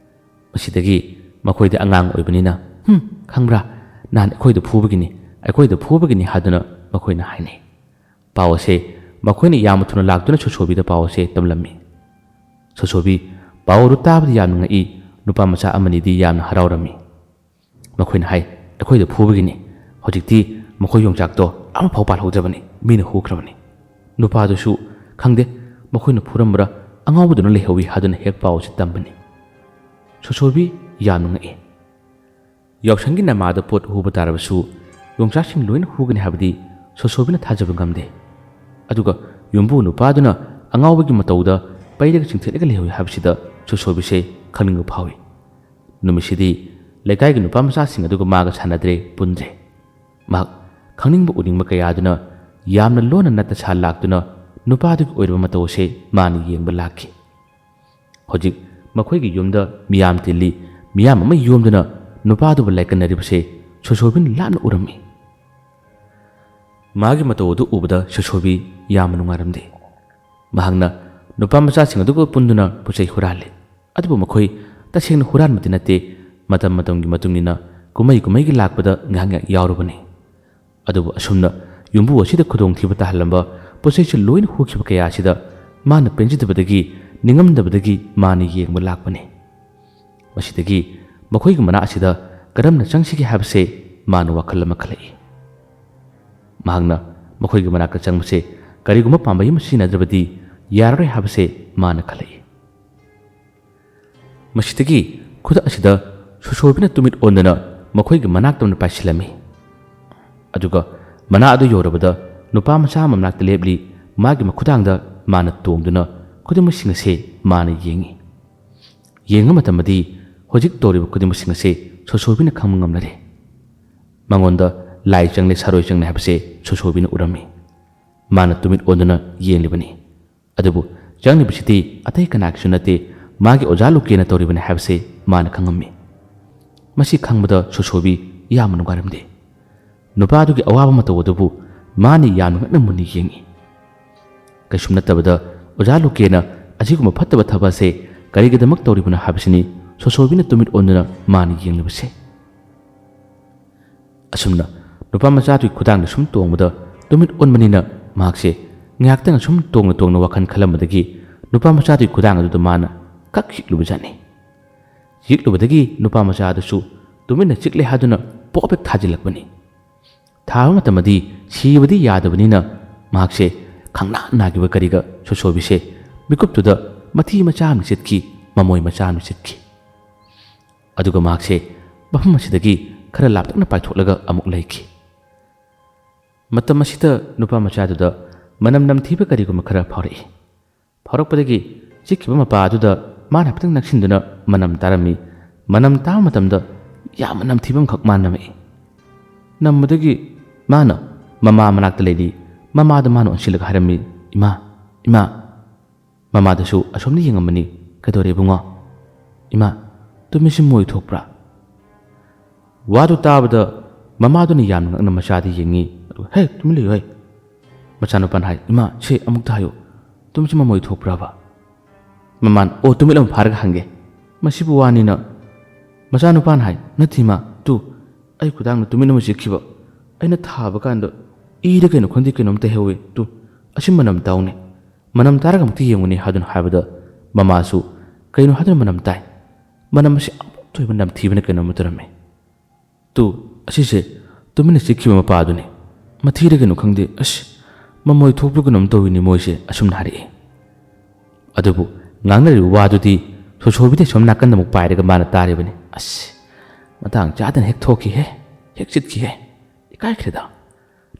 ꯃꯁꯤꯗꯒꯤ ꯃꯈꯣꯏꯗꯤ ꯑꯉꯥꯡ ꯑꯣꯏꯕꯅꯤꯅ, "ꯍꯨꯝ, ꯈꯪꯕ꯭ꯔꯥ? ꯅꯍꯥꯟ ꯑꯩꯈꯣꯏꯗ ꯐꯨꯕꯒꯤꯅꯤ, ꯑꯩꯈꯣꯏꯗ ꯐꯨꯕꯒꯤꯅꯤ" ꯍꯥꯏꯗꯨꯅ ꯃꯈꯣꯏꯅ ꯍꯥꯏꯅꯩ꯫ ꯄꯥꯎ ꯑꯁꯦ ꯃꯈꯣꯏꯅ ꯌꯥꯝꯅ ꯊꯨꯅ ꯂꯥꯛꯇꯨꯅ ꯁꯣꯁꯣꯕꯤꯗ ꯄꯥꯎ ꯑꯁꯦ ꯇꯝꯂꯝꯃꯤ꯫ ꯁꯣꯁꯣꯕꯤ ꯄꯥꯎ ꯑꯗꯨ ꯇꯥꯕꯗ ꯌꯥꯝꯅ ꯉꯛꯏ, ꯅꯨꯄꯥ ꯃꯆꯥ ꯑꯃꯅꯤꯗꯤ ꯌꯥꯝꯅ ꯍꯔꯥꯎꯔꯝꯃꯤ꯫ ꯃꯈꯣꯏꯅ ꯍꯥꯏ, "ꯑꯩꯈꯣꯏꯗ ꯐꯨꯕꯒꯤꯅꯤ꯫ ꯍꯧꯖꯤꯛꯇꯤ ꯃꯈꯣꯏ ꯌꯣꯡꯆꯥꯛꯇꯣ ꯑꯃꯐꯥꯎ ꯄꯥꯜꯍꯧꯗ꯭ꯔꯕꯅꯤ, ꯃꯤꯅ ꯍꯨꯈ꯭ꯔꯕꯅꯤ"꯫ ꯅꯨꯄꯥꯗꯨꯁꯨ, "ꯈꯪꯗꯦ, ꯃꯈꯣꯏꯅ ꯐꯨꯔꯝꯕ꯭ꯔꯥ, ꯑꯉꯥꯎꯕꯗꯨꯅ ꯂꯩꯍꯧꯏ" ꯍꯥꯏꯗꯨꯅ ꯍꯦꯛ ꯄꯥꯎ ꯑꯁꯤ ꯇꯝꯕꯅꯤ꯫ ꯁꯣꯁꯣꯕꯤ ꯌꯥꯝꯅ ꯉꯛꯏ꯫ ꯌꯥꯎꯁꯪꯒꯤ ꯅꯃꯥꯗ ꯄꯣꯠ ꯍꯨꯕ ꯇꯥꯔꯕꯁꯨ ꯌꯣꯡꯆꯥꯛꯁꯤꯡ ꯂꯣꯏꯅ ꯍꯨꯒꯅꯤ ꯍꯥꯏꯕꯗꯤ ꯁꯣꯁꯣꯕꯤꯅ ꯊꯥꯖꯕ ꯉꯝꯗꯦ꯫ ꯑꯗꯨꯒ ꯌꯨꯝꯕꯨ ꯅꯨꯄꯥꯗꯨꯅ ꯑꯉꯥꯎꯕꯒꯤ ꯃꯇꯧꯗ ꯄꯩꯔꯒ ꯆꯤꯡꯊꯠꯂꯒ ꯂꯩꯍꯧꯏ ꯍꯥꯏꯕꯁꯤꯗ ꯁꯣꯁꯣꯕꯤꯁꯦ ꯈꯪꯅꯤꯡꯕ ꯐꯥꯎꯏ꯫ ꯅꯨꯃꯤꯠꯁꯤꯗꯤ ꯂꯩꯀꯥꯏꯒꯤ ꯅꯨꯄꯥ ꯃꯆꯥꯁꯤꯡ ꯑꯗꯨꯒ ꯃꯥꯒ ꯁꯥꯟꯅꯗ꯭ꯔꯦ, ꯄꯨꯟꯗ꯭ꯔꯦ꯫ ꯃꯍꯥꯛ ꯈꯪꯅꯤꯡꯕ ꯎꯅꯤꯡꯕ ꯀꯌꯥꯗꯨꯅ ꯌꯥꯝꯅ ꯂꯣꯟꯅ ꯅꯠꯇ ꯁꯥ ꯂꯥꯛꯇꯨꯅ ꯅꯨꯄꯥꯗꯨꯒꯤ ꯑꯣꯏꯔꯕ ꯃꯇꯧ ꯑꯁꯦ ꯃꯥꯅ ꯌꯦꯡꯕ ꯂꯥꯛꯈꯤ꯫ ꯍꯧꯖꯤꯛ ꯃꯈꯣꯏꯒꯤ ꯌꯨꯝꯗ ꯃꯤꯌꯥꯝ ꯇꯤꯜꯂꯤ, ꯃꯤꯌꯥꯝ ꯑꯃ ꯌꯣꯝꯗꯨꯅ ꯅꯨꯄꯥꯗꯨꯕꯨ ꯂꯥꯏꯀꯠꯅꯔꯤꯕꯁꯦ ꯁꯣꯁꯣꯕꯤꯅ ꯂꯥꯞꯅ ꯎꯔꯝꯃꯤ꯫ ꯃꯥꯒꯤ ꯃꯇꯧ ꯑꯗꯨ ꯎꯕꯗ ꯁꯣꯁꯣꯕꯤ ꯌꯥꯝꯅ ꯅꯨꯡꯉꯥꯏꯔꯝꯗꯦ꯫ ꯃꯍꯥꯛꯅ ꯅꯨꯄꯥ ꯃꯆꯥꯁꯤꯡ ꯑꯗꯨꯒ ꯄꯨꯟꯗꯨꯅ ꯄꯣꯠ ꯆꯩ ꯍꯨꯔꯥꯜꯂꯤ꯫ ꯑꯗꯨꯕꯨ ꯃꯈꯣꯏ ꯇꯁꯦꯡꯅ ꯍꯨꯔꯥꯟꯕꯗꯤ ꯅꯠꯇꯦ, ꯃꯇꯝ ꯃꯇꯝꯒꯤ ꯃꯇꯨꯡ ꯏꯟꯅ ꯀꯨꯝꯍꯩ ꯀꯨꯝꯍꯩꯒꯤ ꯂꯥꯛꯄꯗ ꯉꯥꯏꯍꯥꯛ ꯉꯥꯏꯍꯥꯛ ꯌꯥꯎꯔꯨꯕꯅꯤ꯫ ꯑꯗꯨꯕꯨ ꯑꯁꯨꯝꯅ ꯌꯨꯝꯕꯨ ꯑꯁꯤꯗ ꯈꯨꯗꯣꯡꯊꯤꯕ ꯇꯥꯍꯜꯂꯝꯕ ꯄꯣꯠꯆꯩꯁꯨ ꯂꯣꯏꯅ ꯍꯨꯈꯤꯕ ꯀꯌꯥ ꯑꯁꯤꯗ ꯃꯥꯅ ꯄꯦꯟꯖꯗꯕꯗꯒꯤ, ꯅꯤꯡꯉꯝꯗꯕꯗꯒꯤ ꯃꯥꯅ ꯌꯦꯡꯕ ꯂꯥꯛꯄꯅꯤ꯫ ꯃꯁꯤꯗꯒꯤ ꯃꯈꯣꯏꯒꯤ ꯃꯅꯥꯛ ꯑꯁꯤꯗ ꯀꯔꯝꯅ ꯆꯪꯁꯤꯒꯦ ꯍꯥꯏꯕꯁꯦ ꯃꯥꯅ ꯋꯥꯈꯜ ꯑꯃ ꯈꯜꯂꯛꯏ꯫ ꯃꯍꯥꯛꯅ ꯃꯈꯣꯏꯒꯤ ꯃꯅꯥꯛꯇ ꯆꯪꯕꯁꯦ ꯀꯔꯤꯒꯨꯝꯕ ꯄꯥꯝꯕꯩ ꯑꯃ ꯁꯤꯖꯤꯟꯅꯗ꯭ꯔꯕꯗꯤ ꯌꯥꯔꯔꯣꯏ ꯍꯥꯏꯕꯁꯦ ꯃꯥꯅ ꯈꯜꯂꯛꯏ꯫ ꯃꯁꯤꯗꯒꯤ ꯈꯨꯗꯛ ꯑꯁꯤꯗ ꯁꯣꯁꯣꯕꯤꯅ ꯇꯨꯃꯤꯠ ꯑꯣꯟꯗꯨꯅ ꯃꯈꯣꯏꯒꯤ ꯃꯅꯥꯛꯇ ꯑꯣꯏꯅ ꯄꯥꯏꯁꯤꯜꯂꯝꯃꯤ꯫ ꯑꯗꯨꯒ ꯃꯅꯥꯛ ꯑꯗꯨ ꯌꯧꯔꯕꯗ ꯅꯨꯄꯥ ꯃꯆꯥ ꯑꯃ ꯃꯅꯥꯛꯇ ꯂꯦꯞꯂꯤ꯫ ꯃꯥꯒꯤ ꯃꯈꯨꯗꯥꯡꯗ ꯃꯥꯅ ꯇꯣꯡꯗꯨꯅ ꯈꯨꯗꯤꯡꯃꯛꯁꯤꯡ ꯑꯁꯦ ꯃꯥꯅ ꯌꯦꯡꯏ꯫ ꯌꯦꯡꯕ ꯃꯇꯝꯗꯗꯤ ꯍꯧꯖꯤꯛ ꯇꯧꯔꯤꯕ ꯈꯨꯗꯤꯡꯃꯛꯁꯤꯡ ꯑꯁꯦ ꯁꯣꯁꯣꯕꯤꯅ ꯈꯪꯕ ꯉꯝꯂꯔꯦ꯫ ꯃꯉꯣꯟꯗ ꯂꯥꯏ ꯆꯪꯂꯦ, ꯁꯥꯔꯣꯏ ꯆꯪꯂꯦ ꯍꯥꯏꯕꯁꯦ ꯁꯣꯁꯣꯕꯤꯅ ꯎꯔꯝꯃꯤ꯫ ꯃꯥꯅ ꯇꯨꯃꯤꯠ ꯑꯣꯟꯗꯨꯅ ꯌꯦꯡꯂꯤꯕꯅꯤ꯫ ꯑꯗꯨꯕꯨ ꯆꯪꯂꯤꯕꯁꯤꯗꯤ ꯑꯇꯩ ꯀꯅꯥꯒꯤꯁꯨ ꯅꯠꯇꯦ, ꯃꯥꯒꯤ ꯑꯣꯖꯥ ꯂꯨꯀꯦꯅ ꯇꯧꯔꯤꯕꯅꯤ ꯍꯥꯏꯕꯁꯦ ꯃꯥꯅ ꯈꯪꯉꯝꯃꯤ꯫ ꯃꯁꯤ ꯈꯪꯕꯗ ꯁꯣꯁꯣꯕꯤ ꯌꯥꯝꯅ ꯅꯨꯡꯉꯥꯏꯔꯝꯗꯦ꯫ ꯅꯨꯄꯥꯗꯨꯒꯤ ꯑꯋꯥꯕ ꯃꯇꯧ ꯑꯗꯨꯕꯨ ꯃꯥꯅ ꯌꯥꯝꯅ ꯉꯛꯅ ꯃꯨꯟꯅ ꯌꯦꯡꯏ꯫ ꯀꯩꯁꯨꯝ ꯅꯠꯇꯕꯗ ꯑꯣꯖꯥ ꯂꯨꯀꯦꯅ ꯑꯁꯤꯒꯨꯝꯕ ꯐꯠꯇꯕ ꯊꯕꯛ ꯑꯁꯦ ꯀꯔꯤꯒꯤꯗꯃꯛ ꯇꯧꯔꯤꯕꯅꯣ ꯍꯥꯏꯕꯁꯤꯅꯤ ꯁꯣꯁꯣꯕꯤꯅ ꯇꯨꯃꯤꯠ ꯑꯣꯟꯗꯨꯅ ꯃꯥꯅ ꯌꯦꯡꯂꯤꯕꯁꯦ꯫ ꯑꯁꯨꯝꯅ ꯅꯨꯄꯥ ꯃꯆꯥꯗꯨꯒꯤ ꯈꯨꯗꯥꯡꯗ ꯁꯨꯝ ꯇꯣꯡꯕꯗ ꯇꯨꯃꯤꯠ ꯑꯣꯟꯕꯅꯤꯅ ꯃꯍꯥꯛꯁꯦ ꯉꯥꯏꯍꯥꯛꯇꯪ ꯑꯁꯨꯝ ꯇꯣꯡꯅ ꯇꯣꯡꯅ ꯋꯥꯈꯜ ꯈꯜꯂꯝꯕꯗꯒꯤ ꯅꯨꯄꯥ ꯃꯆꯥꯗꯨꯒꯤ ꯈꯨꯗꯥꯡ ꯑꯗꯨꯗ ꯃꯥꯅ ꯀꯛ ꯆꯤꯛꯂꯨꯕꯖꯥꯠꯅꯤ꯫ ꯆꯤꯛꯂꯨꯕꯗꯒꯤ ꯅꯨꯄꯥ ꯃꯆꯥ ꯑꯗꯨꯁꯨ ꯇꯨꯃꯤꯟꯅ ꯆꯤꯛꯂꯦ ꯍꯥꯏꯗꯨꯅ ꯄꯣꯞ ꯍꯦꯛ ꯊꯥꯖꯤꯜꯂꯛꯄꯅꯤ꯫ ꯊꯥꯕ ꯃꯇꯝꯗꯗꯤ ꯁꯤꯕꯗꯤ ꯌꯥꯗꯕꯅꯤꯅ ꯃꯍꯥꯛꯁꯦ ꯈꯪꯅꯥ ꯅꯥꯈꯤꯕ ꯀꯔꯤꯒ ꯁꯣꯁꯣꯕꯤꯁꯦ ꯃꯤꯀꯨꯞꯇꯨꯗ ꯃꯊꯤ ꯃꯆꯥ ꯑꯃ ꯆꯤꯠꯈꯤ, ꯃꯃꯣꯏ ꯃꯆꯥ ꯑꯃ ꯆꯤꯠꯈꯤ꯫ ꯑꯗꯨꯒ ꯃꯍꯥꯛꯁꯦ ꯃꯐꯝ ꯑꯁꯤꯗꯒꯤ ꯈꯔ ꯂꯥꯞꯇꯛꯅ ꯄꯥꯏꯊꯣꯛꯂꯒ ꯑꯃꯨꯛ ꯂꯩꯈꯤ꯫ ꯃꯇꯝ ꯑꯁꯤꯗ ꯅꯨꯄꯥ ꯃꯆꯥꯗꯨꯗ ꯃꯅꯝ ꯅꯝꯊꯤꯕ ꯀꯔꯤꯒꯨꯝꯕ ꯈꯔ ꯐꯥꯎꯔꯛꯏ꯫ ꯐꯥꯎꯔꯛꯄꯗꯒꯤ ꯆꯤꯛꯈꯤꯕ ꯃꯄꯥ ꯑꯗꯨꯗ ꯃꯥꯅ ꯍꯥꯏꯐꯦꯠꯇꯪ ꯅꯛꯁꯤꯟꯗꯨꯅ ꯃꯅꯝ ꯇꯥꯔꯝꯃꯤ꯫ ꯃꯅꯝ ꯇꯥꯕ ꯃꯇꯝꯗ ꯌꯥꯝꯅ ꯅꯝꯊꯤꯕ ꯑꯃꯈꯛ ꯃꯥꯅ ꯅꯝꯃꯛꯏ꯫ ꯅꯝꯕꯗꯒꯤ ꯃꯥꯅ ꯃꯃꯥ ꯃꯅꯥꯛꯇ ꯂꯩꯔꯤ꯫ ꯃꯃꯥꯗ ꯃꯥꯅ ꯑꯣꯟꯁꯤꯜꯂꯒ ꯍꯥꯏꯔꯝꯃꯤ, "ꯏꯃꯥ, ꯏꯃꯥ!" ꯃꯃꯥꯗꯁꯨ ꯑꯁꯣꯝꯗ ꯌꯦꯡꯉꯝꯕꯅꯤ꯫ "ꯀꯩꯗꯧꯔꯦ ꯏꯕꯨꯡꯉꯣ?" "ꯏꯃꯥ, ꯇꯨꯃꯤꯠꯁꯤ ꯃꯣꯏ ꯊꯣꯛꯄ꯭ꯔꯥ?" ꯋꯥꯗꯨ ꯇꯥꯕꯗ ꯃꯃꯥꯗꯨꯅ ꯌꯥꯝꯅ ꯉꯛꯅ ꯃꯆꯥꯗ ꯌꯦꯡꯉꯤ꯫ ꯑꯗꯨꯒ, "ꯍꯦ, ꯇꯨꯃꯤꯟ ꯂꯩꯌꯨ ꯍꯦ!" ꯃꯆꯥꯅꯨꯄꯥꯅ ꯍꯥꯏ, "ꯏꯃꯥ, ꯁꯦ ꯑꯃꯨꯛꯇ ꯍꯥꯏꯌꯨ, ꯇꯨꯃꯤꯠꯁꯤ ꯃꯃꯣꯏ ꯊꯣꯛꯄ꯭ꯔꯕ?" ꯃꯃꯥꯅ, "ꯑꯣ, ꯇꯨꯃꯤꯠ ꯑꯃ ꯐꯥꯔꯒ ꯍꯪꯒꯦ꯫ ꯃꯁꯤꯕꯨ ꯋꯥꯅꯤꯅ?" ꯃꯆꯥꯅꯨꯄꯥꯅ ꯍꯥꯏ, "ꯅꯠꯇꯦ ꯏꯃꯥ, ꯇꯨ, ꯑꯩ ꯈꯨꯗꯥꯡꯗ ꯇꯨꯃꯤꯠ ꯑꯃ ꯆꯤꯛꯈꯤꯕ꯫ ꯑꯩꯅ ꯊꯥꯕ ꯀꯥꯟꯗ ꯏꯔ ꯀꯩꯅꯣ ꯈꯪꯗꯦ, ꯀꯩꯅꯣꯝ ꯇꯩꯍꯧꯋꯤ꯫ ꯇꯨ, ꯑꯁꯤ ꯃꯅꯝ ꯇꯥꯎꯅꯦ꯫ ꯃꯅꯝ ꯇꯥꯔꯒ ꯑꯃꯨꯛꯇ ꯌꯦꯡꯉꯨꯅꯦ" ꯍꯥꯏꯗꯨꯅ ꯍꯥꯏꯕꯗ ꯃꯃꯥꯁꯨ ꯀꯩꯅꯣ ꯍꯥꯏꯗꯨꯅ ꯃꯅꯝ ꯇꯥꯏ꯫ ꯃꯅꯝ ꯑꯁꯤ ꯑꯃꯨꯛꯇ ꯑꯣꯏꯕ ꯅꯝꯊꯤꯕꯅ ꯀꯩꯅꯣꯝꯃ ꯇꯧꯔꯝꯃꯤ꯫ "ꯇꯨ, ꯑꯁꯤꯁꯦ ꯇꯨꯃꯤꯟꯅ ꯆꯤꯛꯈꯤꯕ ꯃꯄꯥ ꯑꯗꯨꯅꯤ꯫ ꯃꯊꯤꯔ ꯀꯩꯅꯣ ꯈꯪꯗꯦ꯫ ꯑꯁ, ꯃꯃꯣꯏ ꯊꯣꯛꯄ ꯀꯩꯅꯣꯝ ꯇꯧꯏꯅꯤ ꯃꯣꯏꯁꯦ, ꯑꯁꯨꯝꯅ ꯍꯥꯏꯔꯛꯏ꯫ ꯑꯗꯨꯕꯨ ꯉꯥꯡꯅꯔꯤꯕ ꯋꯥꯗꯨꯗꯤ ꯁꯣꯁꯣꯕꯤꯗꯤ ꯁꯣꯝ ꯅꯥꯀꯟꯗ ꯑꯃꯨꯛ ꯄꯥꯏꯔꯒ ꯃꯥꯅ ꯇꯥꯔꯤꯕꯅꯤ꯫ "ꯑꯁ, ꯃꯇꯥꯡ ꯆꯥꯗꯅ ꯍꯦꯛ ꯊꯣꯛꯈꯤꯍꯦ, ꯍꯦꯛ ꯆꯤꯠꯈꯤꯍꯦ, ꯏꯀꯥꯏꯈ꯭ꯔꯦꯗ,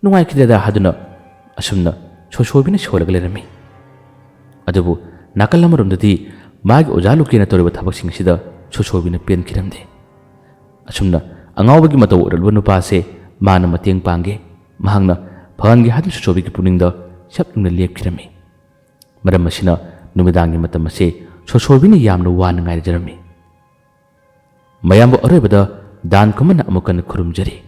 ꯅꯨꯡꯉꯥꯏꯈꯤꯗ꯭ꯔꯦꯗ" ꯍꯥꯏꯗꯨꯅ ꯑꯁꯨꯝꯅ ꯁꯣꯁꯣꯕꯤꯅ ꯁꯣꯜꯂꯒ ꯂꯩꯔꯝꯃꯤ꯫ ꯑꯗꯨꯕꯨ ꯅꯥꯀꯜ ꯑꯃꯔꯣꯝꯗꯗꯤ ꯃꯥꯒꯤ ꯑꯣꯖꯥ ꯂꯨꯀꯦꯅ ꯇꯧꯔꯤꯕ ꯊꯕꯛꯁꯤꯡ ꯑꯁꯤꯗ ꯁꯣꯁꯣꯕꯤꯅ ꯄꯦꯟꯈꯤꯔꯝꯗꯦ꯫ ꯑꯁꯨꯝꯅ ꯑꯉꯥꯎꯕꯒꯤ ꯃꯇꯧ ꯎꯠꯂꯕ ꯅꯨꯄꯥꯁꯦ ꯃꯥꯅ ꯃꯇꯦꯡ ꯄꯥꯡꯒꯦ, ꯃꯍꯥꯛꯅ ꯐꯍꯟꯒꯦ ꯍꯥꯏꯗꯨꯅ ꯁꯣꯁꯣꯕꯤꯒꯤ ꯄꯨꯛꯅꯤꯡꯗ ꯁꯞ ꯌꯨꯡꯅ ꯂꯦꯞꯈꯤꯔꯝꯃꯤ꯫ ꯃꯔꯝ ꯑꯁꯤꯅ ꯅꯨꯃꯤꯗꯥꯡꯒꯤ ꯃꯇꯝ ꯑꯁꯦ ꯁꯣꯁꯣꯕꯤꯅ ꯌꯥꯝꯅ ꯋꯥꯅ ꯉꯥꯏꯖꯔꯝꯃꯤ꯫ ꯃꯌꯥꯝꯕꯨ ꯑꯔꯣꯏꯕꯗ ꯗꯥꯟ ꯀꯨꯃꯟꯅ ꯑꯃꯨꯛ ꯍꯟꯅ ꯈꯨꯔꯨꯝꯖꯔꯤ꯫